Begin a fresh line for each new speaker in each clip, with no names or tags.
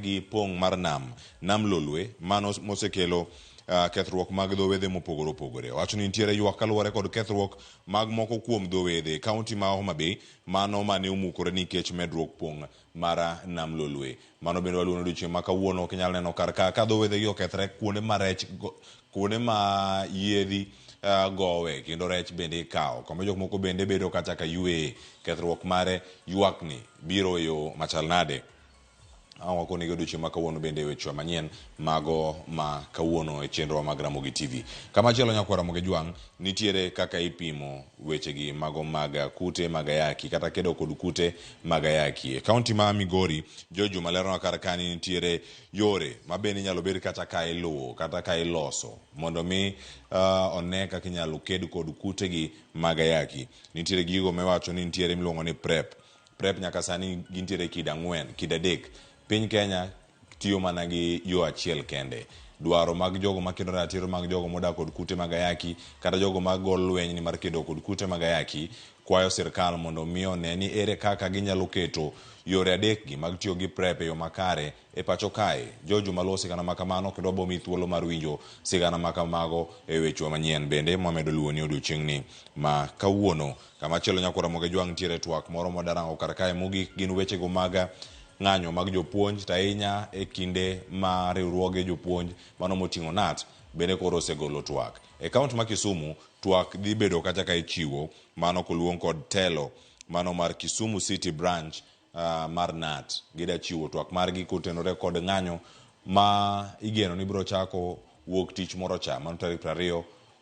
Gi pong' mar nam, Nam Lolwe, mano mosekelo kethruok mag dho wedhe mopogore opogore. Owacho ni nitiere ywak kaluwore kod kethruok mag moko kuom dho wedhe e kaunti ma Homa Bay, mano mane omukore nikech medruok pong' mar Nam Lolwe. Mano bende waluwo ni odiochieng' ma kawuono ok inyal neno kar ka ka dho wedhe gi okethre kuonde ma rech kuonde ma yiedhi gowe kendo rech bende ikawo. Kama jok moko bende bedo kata ka yweye. Kethruok mare ywakni biro e yo machal nade? Ang' wakoni gi odiochieng' ma kawuono bende wechewa manyien mago ma kawuono e chenrowa mag Ramogi TV. Kama chielo nyakwar Ramogi Jwang' nitiere kaka ipimo wechegi mago mag kute mag ayaki kata kedo kod kute mag ayaki. E kaunti ma Migori, George Juma leronwa kar ka ni nitiere yore ma bende inyalo bed kata ka iluwo kata ka iloso mondo mi one kaka inyalo ked kod kutegi mag ayaki. Nitiere gigo miwacho ni nitiere miluongo ni PrEP. PrEP nyaka sani gintiere e kido ang'wen, kido adek. Piny Kenya tiyo mana gi yo achiel kende. Dwaro mag jogo makedo ratiro mag jogo modak kod kute mag ayaki kata jogo mago lweny ni mar kedo kod kute mag ayaki kwayo sirkal mondo mi one ni ere kaka ginyalo keto yore adek gi mag tiyo gi PrEP e yo makare e pacho kae. George Juma luwo sigana ma kamano kendo wabo miyi thuolo mar winjo sigana ma kamago e wechewa manyien bende mwamedo luwoni odiochieng'ni ma kawuono. Kama chielo nyakwar Ramogi Jwang' nitiere twak moro mwadarango kar kae mogik gin wechego mag ng'anyo mag jopuonj to ahinya e kinde ma riwruoge jopuonj mano moting'o KNUT bende koro osegolo twak. E kaunti ma Kisumu twak dhi bedo kacha ka ichiwo mano koluong kod telo mano mar Kisumu City Branch mar KNUT. Gida chiwo twak margi kotenore kod ng'anyo ma igeno ni biro chako wuok tich moro cha mano tarik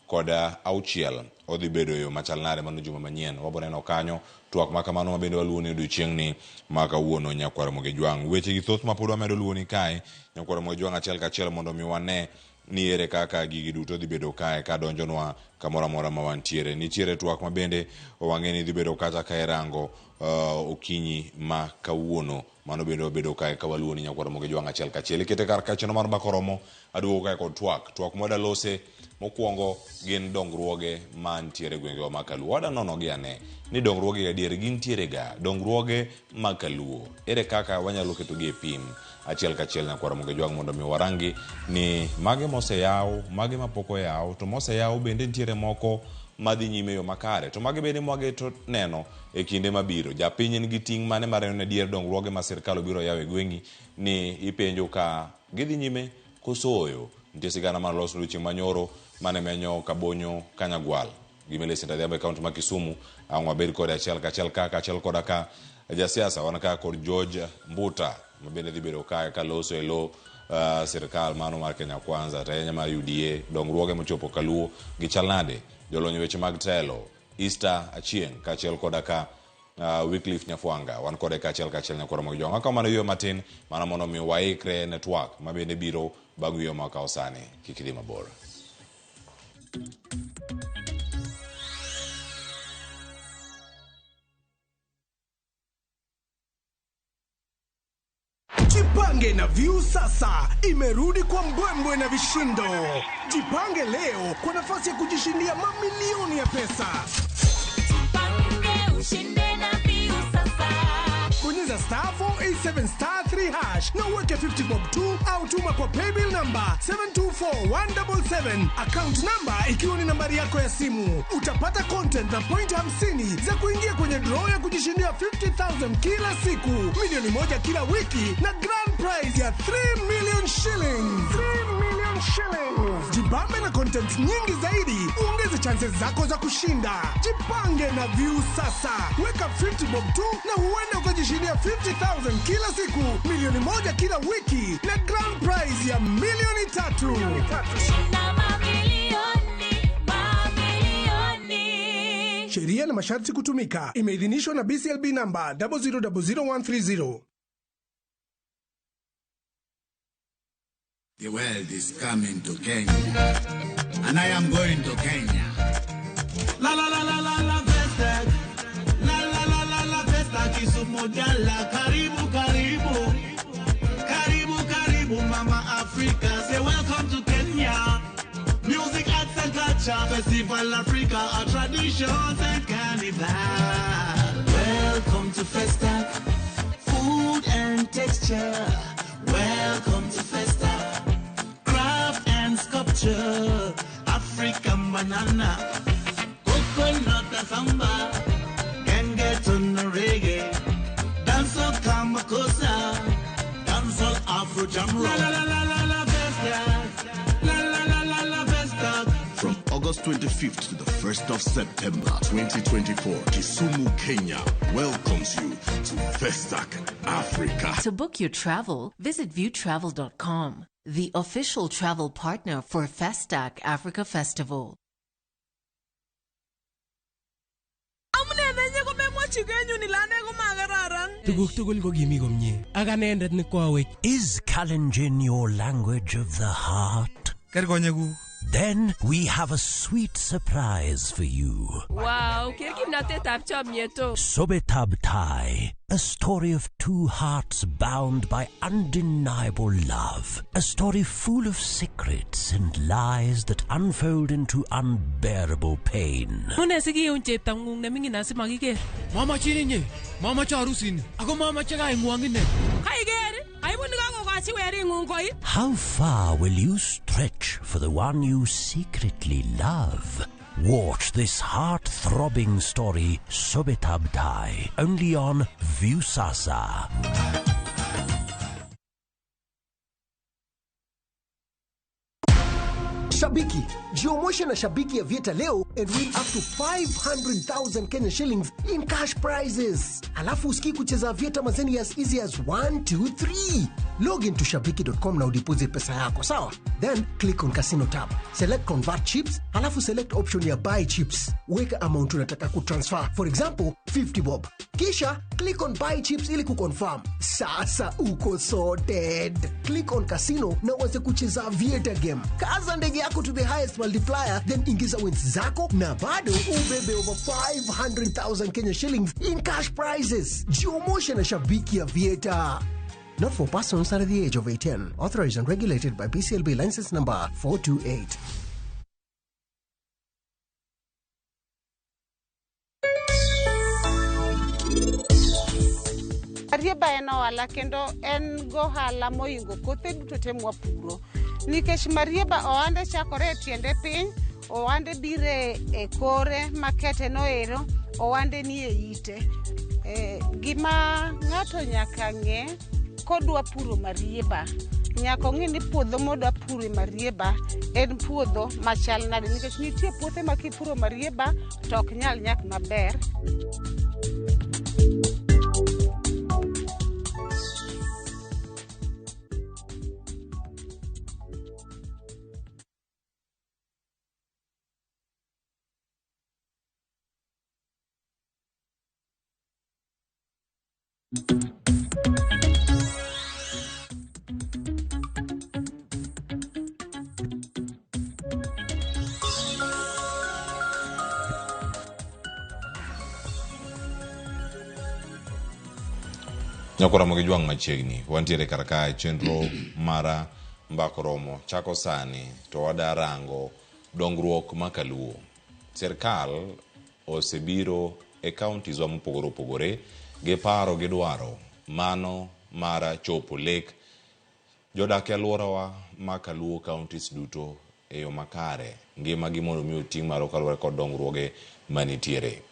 26 odhi bedo e yo machal nade mano juma manyien wabo neno kanyo twak ma kamano ma bende waluwo ni odiochieng'ni ma kawuono nyakwar Ramogi Jwang'. Weche gi thoth ma pod wamedo luwo ni kae nyakwar Ramogi Jwang' achiel kachiel mondo mi wane ni ere kaka gigi duto dhi bedo kae ka donjonwa kamoro amora ma wantiere. Nitiere twak ma bende wang'e ni dhi bedo kacha ka irango okinyi ma kawuono. Mano bende wabedo kae ka waluwo ni nyakwar Ramogi Jwang' achiel kachiel. Ikete kar ka chenro mar mbaka oromo aduogo kae kod twak. Twak mwada lose mokwongo gin dongruoge mantiere e gwengewa ma Kaluo. Wada nono gi ane ni dongruoge adier gintiere ga. Dongruoge ma Kaluo. Ere kaka wanyalo ketogi e pim achiel kachiel nyakwar Ramogi Jwang' mondo mi warangi ni mage moseyaw, mage mapok oyaw, to moseyaw bende nitiere moko madhi nyime e yo makare. To mage bende mwageto neno e kinde mabiro. Japiny en gi ting' mane mar neno ni adier dongruoge ma sirkal obiro yawo e gweng'i ni ipenjo ka gidhi nyime koso ooyo. Nitie sigana mane olos odiochieng' manyoro mane menyo Kabonyo Kanyagwal gi Millicent Adhiambo e kaunti ma Kisumu. Ang' wabed kode achiel kachiel ka kaachiel koda ka jasiasa wan ka kod George Mbuta ma bende dhi bedo kae ka loso e lo sirkal mano mar Kenya Kwanza to ahinya mar UDA dongruoge mochopo Kaluo gichal nade jolony weche mag telo Easter Achieng' kaachiel koda ka Wycliffe Nyafwanga wan kode kaachiel kachiel nyakwar Ramogi Jwang'. Wakawo mana yueyo matin mana mondo mi waikre ne twak ma bende biro bang' yueyo ma wakawo sani. Kik idhi mabor.
Jipange na Viusasa imerudi kwa mbwembwe na vishindo. Jipange leo kwa nafasi ya kujishindia mamilioni ya pesa.
Jipange ushinde na Viusasa.
Bonyeza star 487 star 3 hash na uweke 50 bob tu au tuma kwa paybill number 724177, account number ikiwa ni nambari yako ya simu. Utapata content na point 50 za kuingia kwenye draw ya kujishindia 50,000 kila siku, milioni moja kila wiki na grand prize ya 3 million shillings. 3 million shillings. Jibambe na content nyingi zaidi, uongeze chances zako za kushinda. Jipange na Viusasa, weka 50 bob tu na huenda ukajishindia 50,000 kila siku, milioni moja kila wiki na grand prize ya milioni 3.
Shinda mamilioni, mamilioni.
Sheria na masharti kutumika. Imeidhinishwa na BCLB namba 0000130.
The world is coming to Kenya, and I am going to Kenya.
La la la la la la Festac. La la la la la Festac Kisumu Jala. Karibu karibu. Karibu karibu Mama Africa. Say welcome to Kenya. Music, arts and culture, Festival Africa, our traditions and carnival. Welcome to Festac. Food and texture. Banana, coconut samba, gengetone reggae, dancehall kamakosa, dancehall Afro jam rock. La la la la la Vesta, la la la la la Vesta.
From August 25th to the 1st of September 2024, Kisumu, Kenya welcomes you to Festac Africa.
To book your travel, visit viewtravel.com, the official travel partner for Festac Africa Festival.
Amune nenye komemwochi kenyun ile ane komakararan.
Tuguk tugul ko kimi komie. Ak anendet ne koawech.
Is Kalenjin your language of the heart?
Ker konyekuk.
Then we have a sweet surprise for you.
Wow, ker kimnatetab chomyet o.
Sobetab Tai, a story of two hearts bound by undeniable love. A story full of secrets and lies that unfold into unbearable pain.
Mune sikiun cheptang'ung neming'in asimakiker.
Mamachin inye, mamache arusini, ako mamache kaing'wong ine.
Kaiker, aibu nikakokochi wering'ung koit.
How far will you stretch for the one you secretly love? Watch this heart-throbbing story, Sobetab Tai, only on Viusasa.
Shabiki, jiomoshe na Shabiki ya Vieta leo and win up to 500,000 Kenya shillings in cash prizes. Alafu usikii kucheza Vieta mazeni as easy as 1, 2, 3. Log into shabiki.com na udeposit pesa yako, sawa? Then click on casino tab. Select convert chips, alafu select option ya buy chips. Weka amount unataka kutransfer. For example, 50 bob. Kisha click on buy chips ili kuconfirm. Sasa uko sorted. Click on casino na uanze kucheza Vieta game. Kaza ndege yako to the highest multiplier, then ingiza wins zako na bado ubebe over 500,000 Kenya shillings in cash prizes. Jiomoshe na Shabiki ya Vieta. Not for persons under the age of 18. Authorized and regulated by BCLB license number 428.
Marieba en ohala kendo en gohala moingo kothe duto te mwapuro. Nikech marieba ohande chakore e tiende piny, ohande bire e kore makete noero, ohande ni e ite. Gima ng'ato nyaka ng'e kodwa puro marieba, nyaka ong'e ni puodho modwa puro marieba en puodho machal nade, nikech nitie puothe ma kipuro marieba to ok nyal nyak maber.
Nyakora mogi jwang' machiegni, wantiere kar kae chenro mara Mbak Romo chako sani to wada rango dongruok ma kaluo. Sirkal osebiro e counties wa mopogore opogore gi paro gi dwaro mano mara chopo lek jodak e alworawa ma kaluo counties duto e yo makare, ngima gi mondo mi oting' malo kaluwore kod dongruoge manitiere.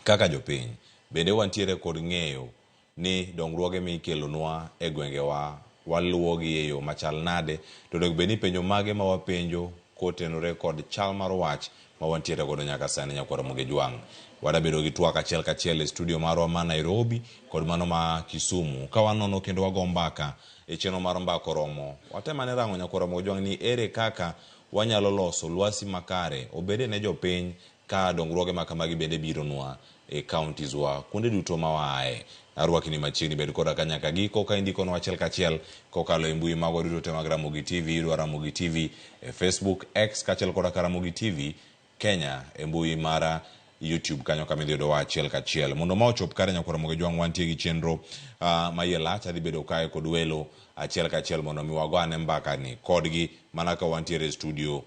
Kaka jopiny, bende wantiere kod ng'eyo ni dongruoge mikelonwa e gwengewa waluwogi e yo machal nade, to onego bed ni penjo mage ma wapenjo kotenore kod chal mar wach ma wantiere godo nyaka sani nyakwar Ramogi Jwang'. Wadabedo gi twak achiel kachiel e studio marwa ma Nairobi kod mano ma Kisumu ka wanono kendo wago mbaka e chenro mar Mbak Oromo. Watem ane rango nyakwar Ramogi Jwang' ni ere kaka wanyalo loso lwasi makare obede ne jopiny ka dongruoge ma kamagi bende bironwa e counties wa kuonde duto ma waaye. Arwakni machiegni, bed koda ka nyaka giko ka indikonwa achiel kachiel kokalo e mbui magwa duto te mag Ramogi TV, idwa Ramogi TV e Facebook, X kaachiel koda ka Ramogi TV Kenya e mbui mara YouTube kanyo kama idhi yudowa achiel kachiel. Mondo ma ochop kare nyakwar Ramogi Jwang' wantie gi chenro ma iye lach, adhi bedo kae kod welo achiel kachiel mondo mi wago ane mbakani kodgi mana ka wantiere e studio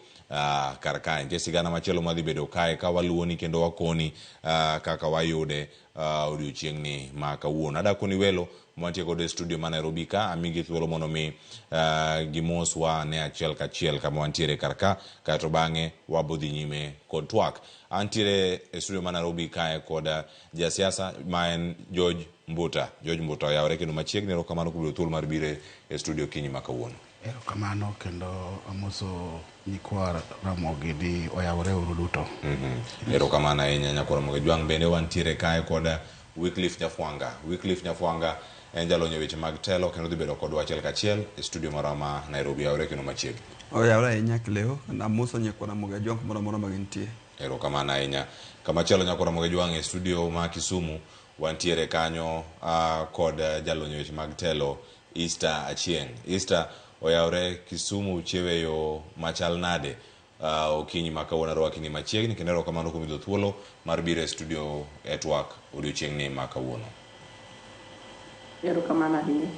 kar kae. Nitie sigana machielo madhi bedo kae ka waluwoni kendo wakoni kaka wayude odiochieng'ni ma kawuono. Adakoni welo mwantie godo e studio ma Nairobi ka, amigi thuolo mondo mi gimoswa ne achiel kachiel kama wantiere kar ka, kaeto bang'e wabodhi nyime kod twak. Antiere e studio ma Nairobi kae kod jasiasa ma en George Mbuta. George Mbuta oyawore kendo machiegni, erokamano kuom yudo thuolo mar biro e studio kinyi ma kawuono.
Erokamano kendo amoso nyikwa Ramogi ni oyawore uru duto.
Erokamano ahinya nyakwar Ramogi Jwang'. Bende wantiere kae kod Wycliffe Nyafwanga. Wycliffe Nyafwanga en jalony e weche mag telo kendo dhi bedo kodwa achiel kachiel e studio marwa ma Nairobi. Oyawore kendo machiegni.
Oyawore ahinya Cleo, amoso nyikwa Ramogi Ajwang' kumoro amora ma gintie.
Erokamano ahinya. Kamachielo nyakwar Ramogi Ajwang' e studio ma Kisumu wantiere kanyo kod jalony e weche mag telo Easter Achieng'. Easter oyawore Kisumu chiewe yo machal nade okinyi ma kawuono? Arwakini machiegni kendo erokamano kuom yudo thuolo mar biro e studio e twak odiochieng'ni ma kawuono.
Erokamano ahinya.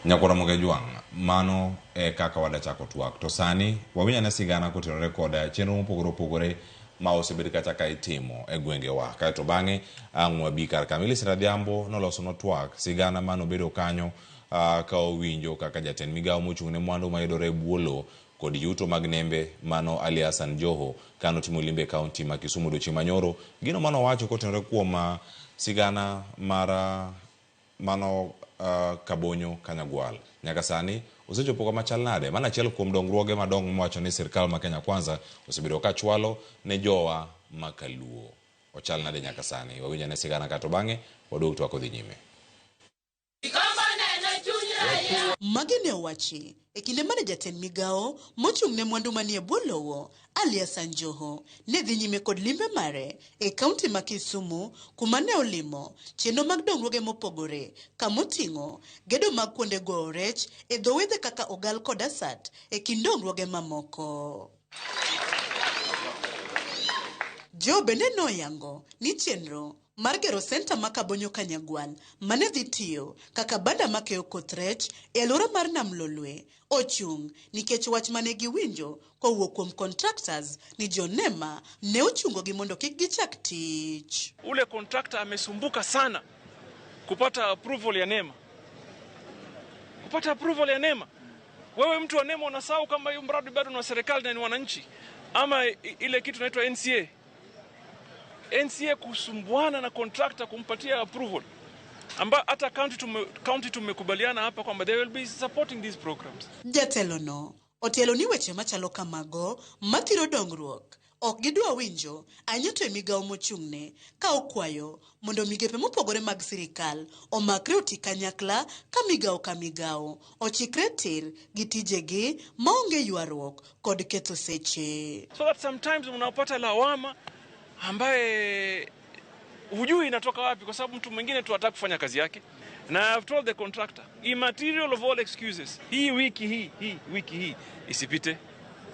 Nyakwar Ramogi Ajwang', mano e kaka wadachako twak. To sani wawinj ane sigana kotenore kod chenro mopogore opogore ma osebed kata ka itimo e gwengewa. Kaeto bang'e ang' wabi kar ka. Millicent Adhiambo nolosonwa twak sigana manobedo kanyo ka owinjo kaka jatend migawo mochung' ne mwandu mayudore e bwo lowo kod yuto mag nembe mano Ali Hassan Joho kanotimo limbe e kaunti ma Kisumu odiochieng' manyoro. Gino manowacho kotenore kuom sigana mar mano Kabonyo Kanyagwal. Nyaka sani osechopo kama chal nade? Mano achiel kuom dongruoge madongo miwacho ni sirkal ma Kenya Kwanza osebedo ka chwalo ne jowa ma Kaluo. Ochal nade nyaka sani? Wawinj ane sigana kato bang'e waduog twak odhi nyime.
Magi ne owachi e kinde mane jatend migawo mochung' ne mwandu manie bwo lowo Ali Hassan Joho ne dhi nyime kod limbe mare e kaunti ma Kisumu kuma ne olimo chenro mag dongruoge mopogore kamoting'o gedo mag kuonde goyo rech e dho wedhe kaka Ogal kod Asat e kind dongruoge mamoko. Joho bende noyango ni chenro mar gero senta ma Kabonyo Kanyagwal mane dhi tiyo kaka banda makeyo koth rech e alwora mar Nam Lolwe ochung' nikech wach mane giwinjo kowuok kuom contractors ni jonema ne ochungogi mondo kik gichak tich.
Ule contractor amesumbuka sana kupata approval ya NEMA. Kupata approval ya NEMA. Wewe mtu wa NEMA unasahau kama hiyo mradi bado ni wa serikali na ni wananchi, ama ile kitu inaitwa NCA. NCA kusumbuana na contractor kumpatia approval, amba hata county tumekubaliana hapa kwamba they will be supporting these programs.
Jatelono otielo ni weche machalo kamago mathiro dongruok ok gidwa winjo ahinya to e migawo mochung'ne ka okwayo mondo migepe mopogore mag sirikal omakre oti kanyakla ka migawo ka migawo ochikre tir gi tijegi maonge ywaruok kod ketho seche.
So that sometimes unapata lawama ambaye hujui inatoka wapi, kwa sababu mtu mwingine tu hataki kufanya kazi yake. Na I've told the contractor, immaterial of all excuses, hii wiki hii wiki hii isipite,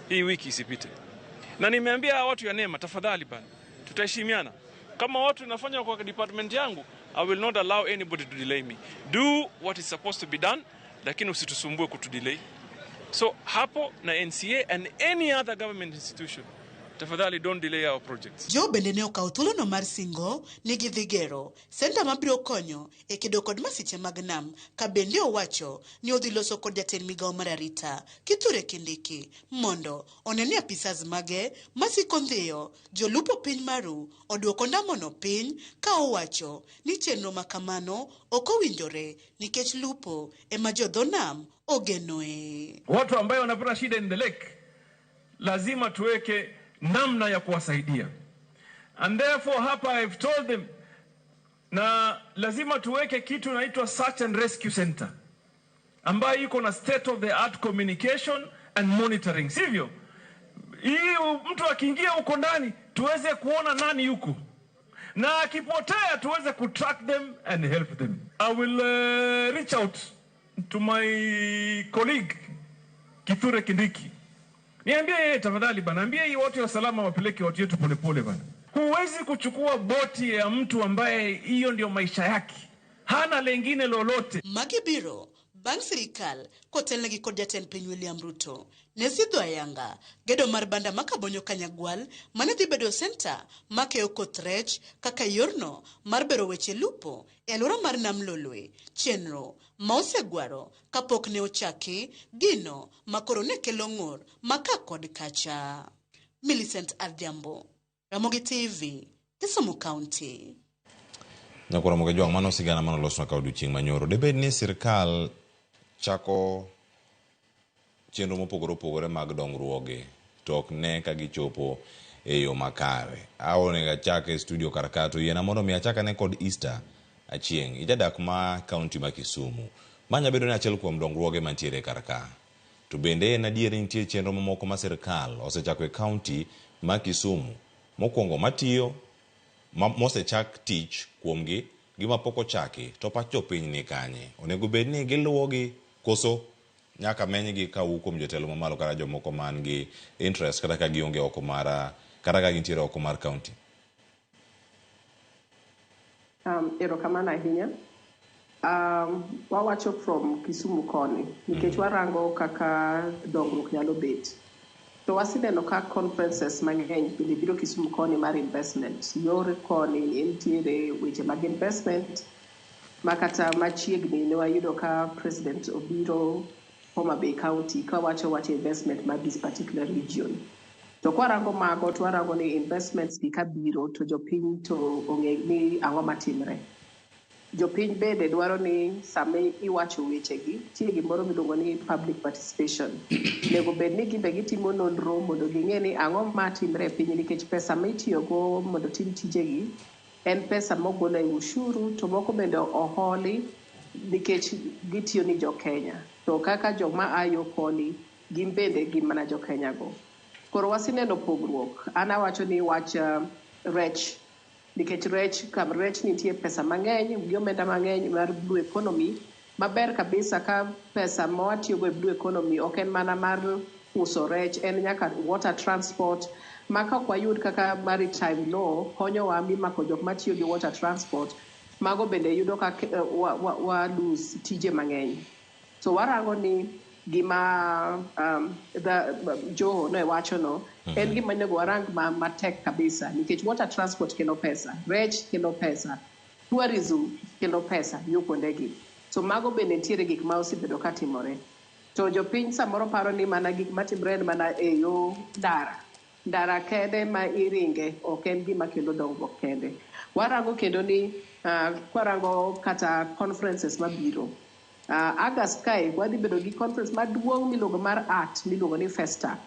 hii wiki isipite. Na nimeambia watu ya NEMA, tafadhali bana, tutaheshimiana. Kama watu nafanya kwa department yangu, I will not allow anybody to delay me. Do what is supposed to be done, lakini usitusumbue kutudelay. So hapo na NCA and any other government institution, tafadhali don't delay our projects.
Joho bende ne okawo thuolono mar singo ni gidhi gero senta mabiro konyo e kedo kod masiche mag nam, ka bende owacho ni odhi loso kod jatend migawo mar arita Kithure Kindiki mondo one ni apisas mage masiko ndhiyo jolupo piny maru oduoko ndamono piny, ka owacho ni chenro ma kamano ok owinjore nikech lupo ema jodho nam ogenoe.
Watu ambayo wanapata shida in the lake lazima tuweke namna ya kuwasaidia. And therefore hapa I've told them, na lazima tuweke kitu inaitwa search and rescue center ambayo iko na state of the art communication and monitoring, sivyo? Hii mtu akiingia huko ndani tuweze kuona nani yuko, na akipotea tuweze kutrack them and help them. I will reach out to my colleague Kithure Kindiki. Niambie yeye tafadhali bana, ambie hii watu wa salama wapeleke watu wetu polepole bana. Huwezi kuchukua boti ya mtu ambaye hiyo ndio maisha yake, hana lengine lolote.
Magi biro Bang' sirikal kotelnegi kod jatend piny William Ruto ne sidho ayanga gedo mar banda ma Kabonyo Kanyagwal mane dhi bedo senta makeyo koth rech kaka yorno mar bero weche lupo e alwora mar Nam Lolwe, chenro ma osegwaro kapok ne ochaki, gino ma koro ne kelo ng'ur ma ka kod kacha. Millicent Adhiambo, Ramogi TV, Kisumu County.
Nyakwar Ramogi Ajwang', mano sigana mane olosnwa ka odiochieng' manyoro. Debed ni sirkal chako chenro mopogore opogore mag dongruoge to ok ne ka gichopo e yo makare. A onego achak e studio kar ka to yiena mondo mi achak ane kod Easter Achieng'. Ijadak ma kaunti ma Kisumu. Ma nya bedo ni achiel kuom dongruoge mantiere kar ka. To bende en adier ni nitie chenro mamoko ma sirkal osechako e kaunti ma Kisumu. Mokwongo matiyo, ma, mosechak tich kuomgi gi mapok ochaki to pach jopiny ni kanye? Onego bed ni giluwogi koso nyaka menygi kawuok kuom jotelo mamalo kata jomoko man gi interest kata ka gionge oko mar kata ka gintiere oko mar county?
Erokamano ahinya. Wawacho from Kisumu koni nikech warango kaka dongruok nyalo bet. To waseneno ka conferences mang'eny bende biro Kisumu koni mar investment. Yor koni nitiere weche mag investment ma kata machiegni ne wayudo ka president obiro Homa Bay County kawacho wach investment mar this particular region. To kwarango mago to warango ni investments gi kabiro to jopiny to ong'e ni ang'o matimre. Jopiny bende dwaro ni sama iwacho wechegi, nitie gimoro miluongo ni public participation. Onego bed ni gin be gitimo nonro mondo ging'e ni ang'o matimre e piny nikech pesa ma itiyogo mondo tim tijegi en pesa mogol e ushuru to moko bende oholi nikech gitiyo ni jo Kenya. To kaka joma a yo koni gin bende gin mana jo Kenya go. Koro waseneno pogruok. An awacho ni wach rech nikech rech kam rech nitie pesa mang'eny gi omenda mang'eny mar blue economy maber kabisa ka pesa ma watiyogo e blue economy ok en mana mar uso rech en nyaka water transport ma ka ok wayud kaka maritime law konyowa mimako jok matiyo gi water transport mago bende yudo ka wa lose tije mang'eny. So warango ni gima Joho ne wachono en gima onego warang matek kabisa nikech water transport kelo pesa, rech kelo pesa, tourism kelo pesa yo kuondegi. So mago bende nitiere gik ma osebedo ka timore. To jopiny samoro paro ni mana gik matimre en mana e yo ndara. Ndara kende ma iringe ok en gima kelo dongruok kende. Warango kendo ni kwarango kata conferences mabiro. August kae wadhi bedo gi conference maduong' miluongo mar art miluongo ni Festac.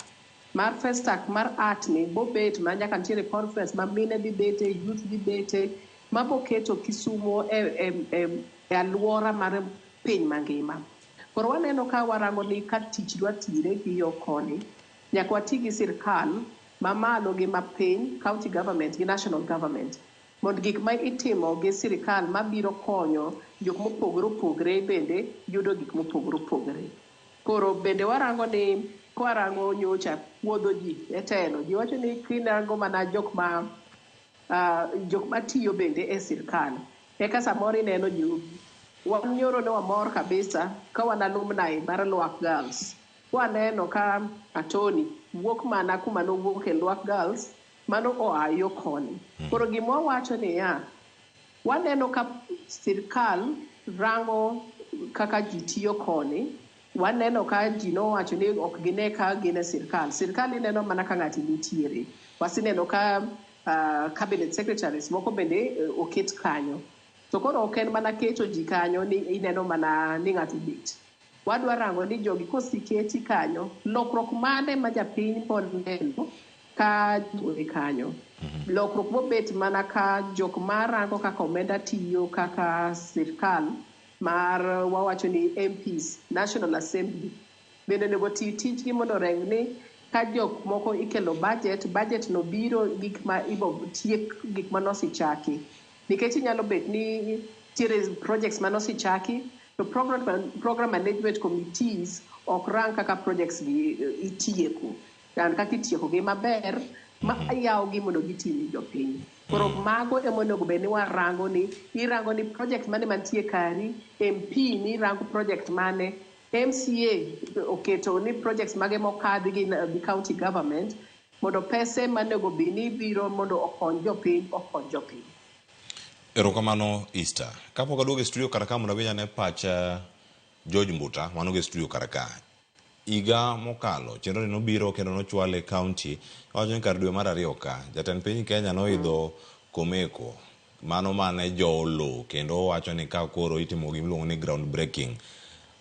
Mar Festac mar art ni bobet ma nyaka nitiere conference ma mine dhi bete, youth dhi bete, maboketo Kisumo e alwora mar piny mangima. Koro waneno ka warango ni ka tich dwa tire gi yo koni, nyaka wati gi sirkal mamalo gi mapiny, county government gi national government, mondo gik ma itimo gi sirkal mabiro konyo jok mopogore opogore bende yudo gik mopogore opogore. Koro bende warango ni kwarango nyocha wuodho ji e telo, ji wacho ni kirango mana jok ma jok matiyo bende e sirkal. Eka samoro ineno ji wan nyoro ne wamor kabisa ka wan alumni mar Lwak Girls. Waneno ka Atoni wuok mana kuma nowuok e Lwak Girls, mano oa yo koni. Koro gima wawacho niya, waneno ka sirkal rango kaka ji tiyo koni, waneno ka ji nowacho ni ok gine ka gin e sirkal. Sirkal ineno mana ka ng'ati nitiere. Waseneno ka cabinet secretaries moko bende oket kanyo. To koro ok en mana keto ji kanyo ni ineno mana ni ng'ato obet. Wadwa rango ni jogi koseketi kanyo, lokruok mane ma japiny pod neno ka ni kanyo. Lokruok mobet mana ka jok marango kaka omenda tiyo kaka sirkal mar wawacho ni MPs, National Assembly, bende onego ti tijgi mondo oreng ni ka jok moko ikelo budget, budget no biro gik ma ibo tiek gik manosechaki. Nikech inyalo bet ni nitiere projects manosechaki, to program management committees ok rang kaka projects gi itieko. And kaka itieko gi maber, ma yawogi mondo giti ni jopiny. Koro mago ema onego bed ni warango ni irango ni project mane mantie kari, MP ni rango project mane, MCA oketo ni projects mage mokadhi gi county government mondo pese manego bed ni biro mondo okony jopiny okony jopiny.
Erokamano Easter. Kapok aduogo e studio kar ka mondo awinj ane pach George Mbuta mano e studio kar ka. Higa mokalo chenro ni nobiro kendo nochwale e county wacho ni kar dwe mar ariyo ka jatend piny Kenya noidho Komeko mano mane jowo lowo kendo owacho ni ka koro itimo gima iluongo ni ground breaking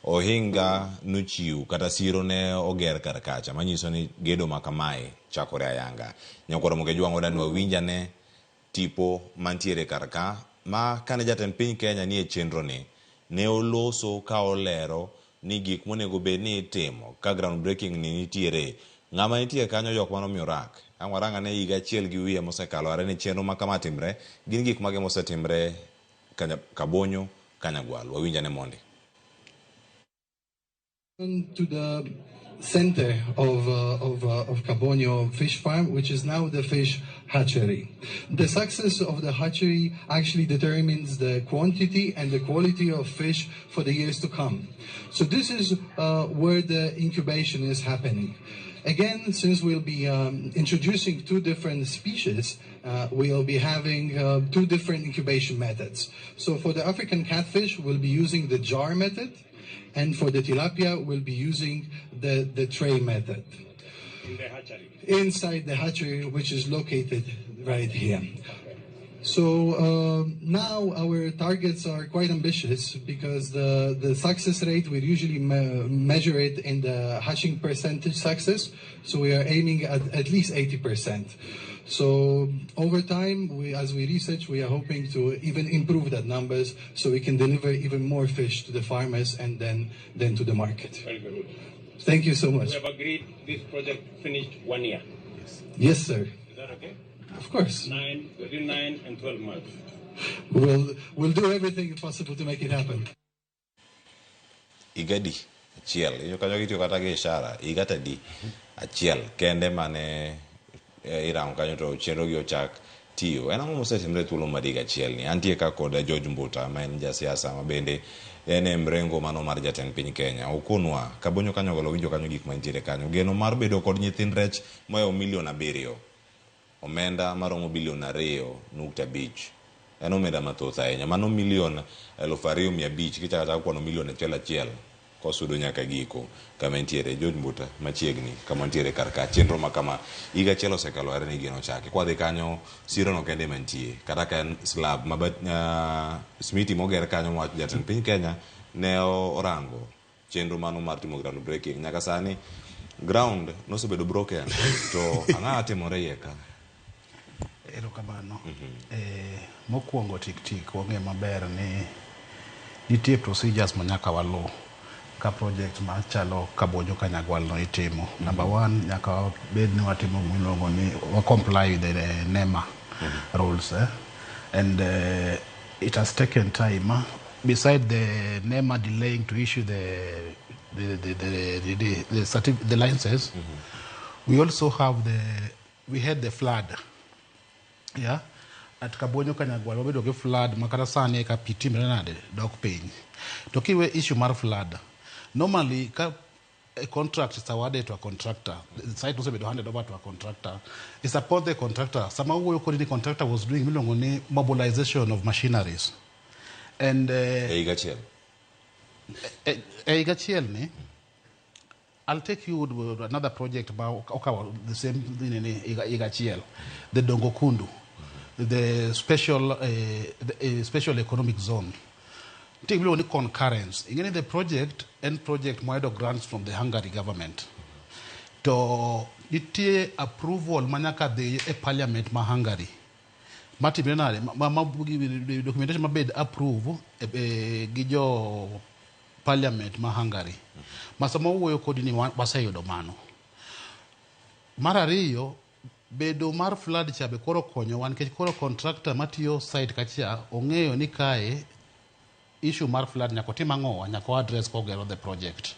ohinga nochiw kata siro ne oger kar kacha manyiso ni gedo ma kamae chakore ayanga. Nyakwar Ramogi Ajwang' wadani wawinj ane tipo mantiere kar ka ma kane jatend piny Kenya nie chenro ni ne oloso ka olero ni gik monego bed ni itimo ka ground breaking ni nitiere ng'ama nitie kanyo jok mane omiyo rak ang' warang ane higa achiel gi wiye mosekalo are ni chenro ma kama timre gin gik mage mosetimre Kabonyo Kanyagwal wawinj ane mondi.
To the center of Kabonyo Fish Farm, which is now the fish hatchery. The success of the hatchery actually determines the quantity and the quality of fish for the years to come. So this is where the incubation is happening. Again, since we'll be introducing two different species, we'll be having two different incubation methods. So for the African catfish, we'll be using the jar method, and for the tilapia, we'll be using the tray method.
In the hatchery?
Inside the hatchery, which is located right here. So now our targets are quite ambitious because the success rate, we usually measure it in the hatching percentage success. So we are aiming at least 80%. So over time, as we research, we are hoping to even improve that numbers so we can deliver even more fish to the farmers and then to the market.
Very good.
Thank you so much.
We have agreed this project finished 1 year.
Yes, yes sir.
Is that okay?
Of course.
Between 9 and 12 months.
We'll do everything possible to make it happen.
Igadi achiel. Iyo kanyo gitiyo kata gi ishara. Higa tadi achiel kende mane irango kanyo to chenro gi ochak tiyo. En ang'o mosetimre thuolo mar higa achiel ni? Antie ka kod George Mbuta ma en jasiasa ma bende en e mrengo mano mar jatend piny Kenya. Okonwa Kabonyo kanyo winjo kanyo gik mantiere kanyo. Geno mar bedo kod nyithind rech mohewo milion 7. Omenda maromo bilion 2.5. En omenda mathoth ahinya. Mano milion 2,500 kichako achaka kwano milion achiel achiel kosudo nyaka giko kama entiere. George Mbuta machiegni kama ntiere kar ka chenro ma kama higa achiel osekalo are ni gino ochaki. Kwadhi kanyo siro no kende mantie kata ka en slab ma smiti moger kanyo ma jatend piny Kenya ne orango chenro mano mar timo ground breaking nyaka sani ground nosebedo broken to ang'o timore iye ka?
Erokamano. Mokwongo tik tik wang'e maber ni nitie procedures ma nyaka waluw ka project machalo Kabonyo Kanyagwal no itimo. Number one, nyaka wabed ni watimo miluongo ni wa comply with the NEMA rules. And it has taken time. Beside the NEMA delaying to issue the licenses, we also have we had the flood. Yeah, at Kabonyo Kanyagwal wabedo gi flood makata sani ka pi timre nade dok piny. To kiwe issue mar flood, normally ka a contract is awarded to a contractor, the site osebedo handed over to a contractor, it's upon the contractor. Sama wuoyo kodi ni contractor was doing miluongo ni mobilization of machineries. And
e higa achiel.
E higa achiel ni, I'll take you to another project about okay, the same thing in higa achiel, the Dongo Kundu, the special economic zone. Take only concurrence. In the project and project moedo grants from the Hungary government. To nitie approval manyaka dhi e parliament ma Hungary. Matimre nade ma documentation mabed approve gi jo parliament ma Hungary. Ma sama wuoyo kodi ni waseyudo mano. Mar ariyo, bedo mar flood cha be koro konyowa nikech koro contractor matiyo site kacha ong'eyo ni kae issue mar flood nyaka otim ang'o, nyaka address kogero the project.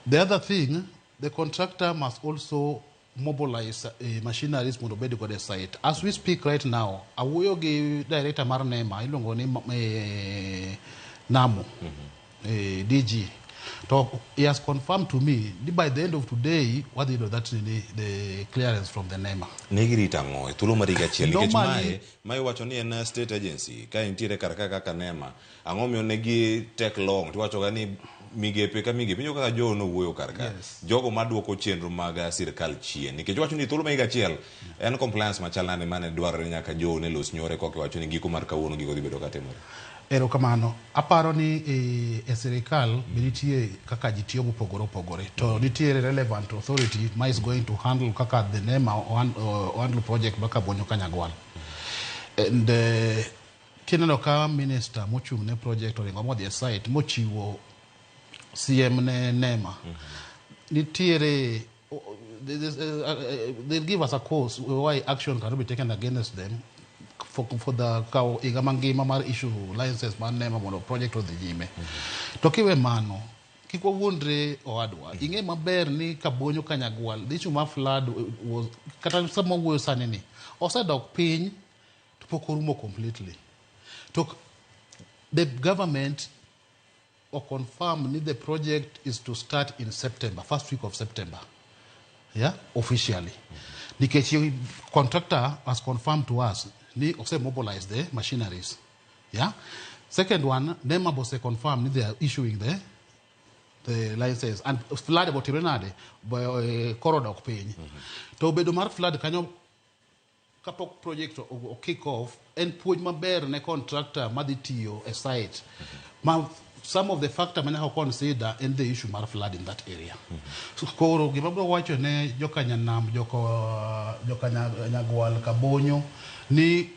The other thing, the contractor must also mobilize machineries mondo obed godo e site. As we speak right now, awuoyo gi director mar NEMA iluongo ni Namu, DG. To he has confirmed to me ni by the end of today wadhi yudo that nini, the clearance from the NEMA.
Ne girito ang'o e thuolo mar higa achiel nikech
Normally-
mae iwacho ni en state agency ka intiere kar ka kaka NEMA ang'o miyo ne gi take long tiwacho ga ni migepe ka migepe inyo kaka Joe nowuoyo kar ka jogo maduoko chenro mag sirkal chien nikech wacho ni thuolo mar higa achiel en compliance machal nade mane dwarore nyaka Joe ne los nyore koka iwacho ni giko mar kawuono gigo dhi bedo katimore.
Erokamano. Aparo ni e sirikal be nitie kaka ji tiyo mopogore opogore. To nitiere relevant authority ma is going to handle kaka the NEMA o handle project ma Kabonyo Kanyagwal. And kineno ka minister mochung' ne project oringo modhi e site mochiwo siem ne NEMA. Nitiere they'll give us a cause why action cannot be taken against them for the kawo higa mangima mar issue license mar NEMA mondo project odhi nyime. To kiwe mano, kik wawuondre owadwa. Ing'e maber ni Kabonyo Kanyagwal, the issue mar flood was, kata sama wawuoyo sani ni, osedok piny to pok orumo completely. To the government o confirm ni the project is to start in September, first week of September. Yeah, officially. Nikech contractor has confirmed to us ni ose mobilize the machineries. Yeah. Second one, NEMA bose confirm ni they are issuing the license and flood botimre nade koro dok piny. To bedo mar flood kanyo kapok project o kick off en puonj maber ne contractor madhi tiyo e site. Ma some of the factor ma nyaka consider en the issue mar flood in that area. So koro gima abiro wacho ne jokanyanam, jokanyagwal Kabonyo ni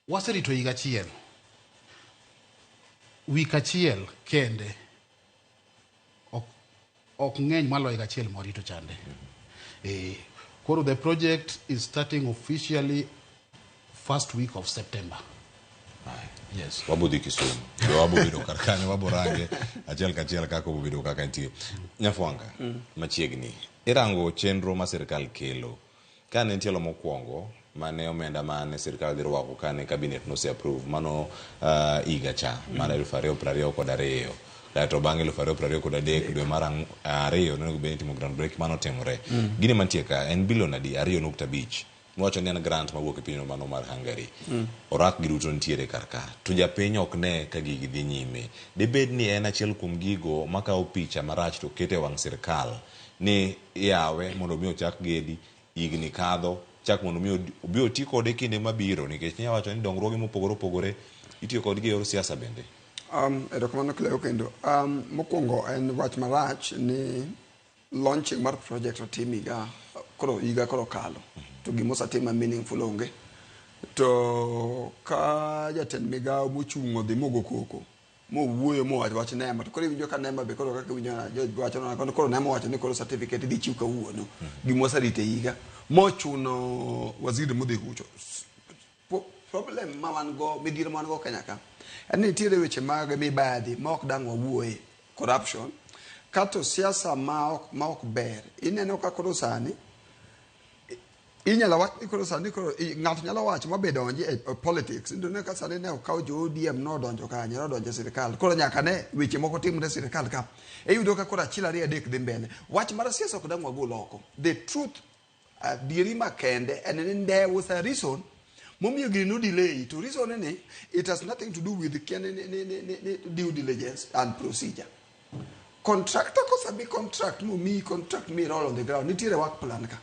waserito higa achiel. Wik achiel kende ok ng'eny maloyo higa achiel mwarito chande. Koro the project is starting officially first week of September. Yes.
Wabo dhi Kisumu. To wabo bedo kar kanyo, wabo range achiel kachiel kaka obedo kaka nitie. Nyafwanga, machiegni. Irango chenro ma sirkal kelo. Ka ne tielo mokwongo mane omenda mane sirkal dhi rwako kane cabinet nose approve mano higa cha mar 2022. Kaeto bang'e 2023 dwe mar ariyo nonego bed ni itimo ground break mano otimore. Gini mantie ka en bilion adi? 2.5. Miwacho ni en grant mawuok e pinyno mano mar Hungary. Orak gi duto nitiere kar ka. To japiny ok ne ka gigi dhi nyime. Dibed ni en achiel kuom gigo makawo picha marach to keto e wang' sirkal ni iyawe mondo mi ochak gedi, higni kadho, chak mondo mi obi oti kode kinde mabiro nikech inyalo wacho ni dongruoge mopogore opogore itiyo kodgi e yor siasa bende.
Erokamano Cleo kendo. Mokwongo en wach marach ni launching mar project otim higa koro higa koro kalo to gima osetim ma meaningful onge. To ka jatend migao mochung' odhi mogo koko mowuoyo mowacho wach NEMA to koro iwinjo ka NEMA be koro kaka iwinjo George wacho na koro NEMA wacho ni koro certificate idhi chiw kawuono gima waserito e higa mochuno waziri modhi kucho. Problem ma wan go midhiero ma wan go Kenya ka en ni nitiere weche mag mibadhi ma ok dang' wawuoye, corruption kato siasa ma ok ber. Ineno ka koro sani inyalo wach ni koro sani koro ng'ato nyalo wacho ma be donji e politics. Ineno ka sani ne okaw jo ODM nodonjo kanye, nodonjo e sirikal. Koro nyaka ne weche moko timre e sirikal ka. Iyudo ka koro achiel ariyo adek dhi mbele. Wach mar siasa ok dang' wagol oko. The truth, adieri makende en ni there was a reason momiyo gini no delay. To reason ni it has nothing to do with kia ni due diligence and procedure. Contractor kosa contract momiyi contract mi roll on the ground. Nitiere work plan ka.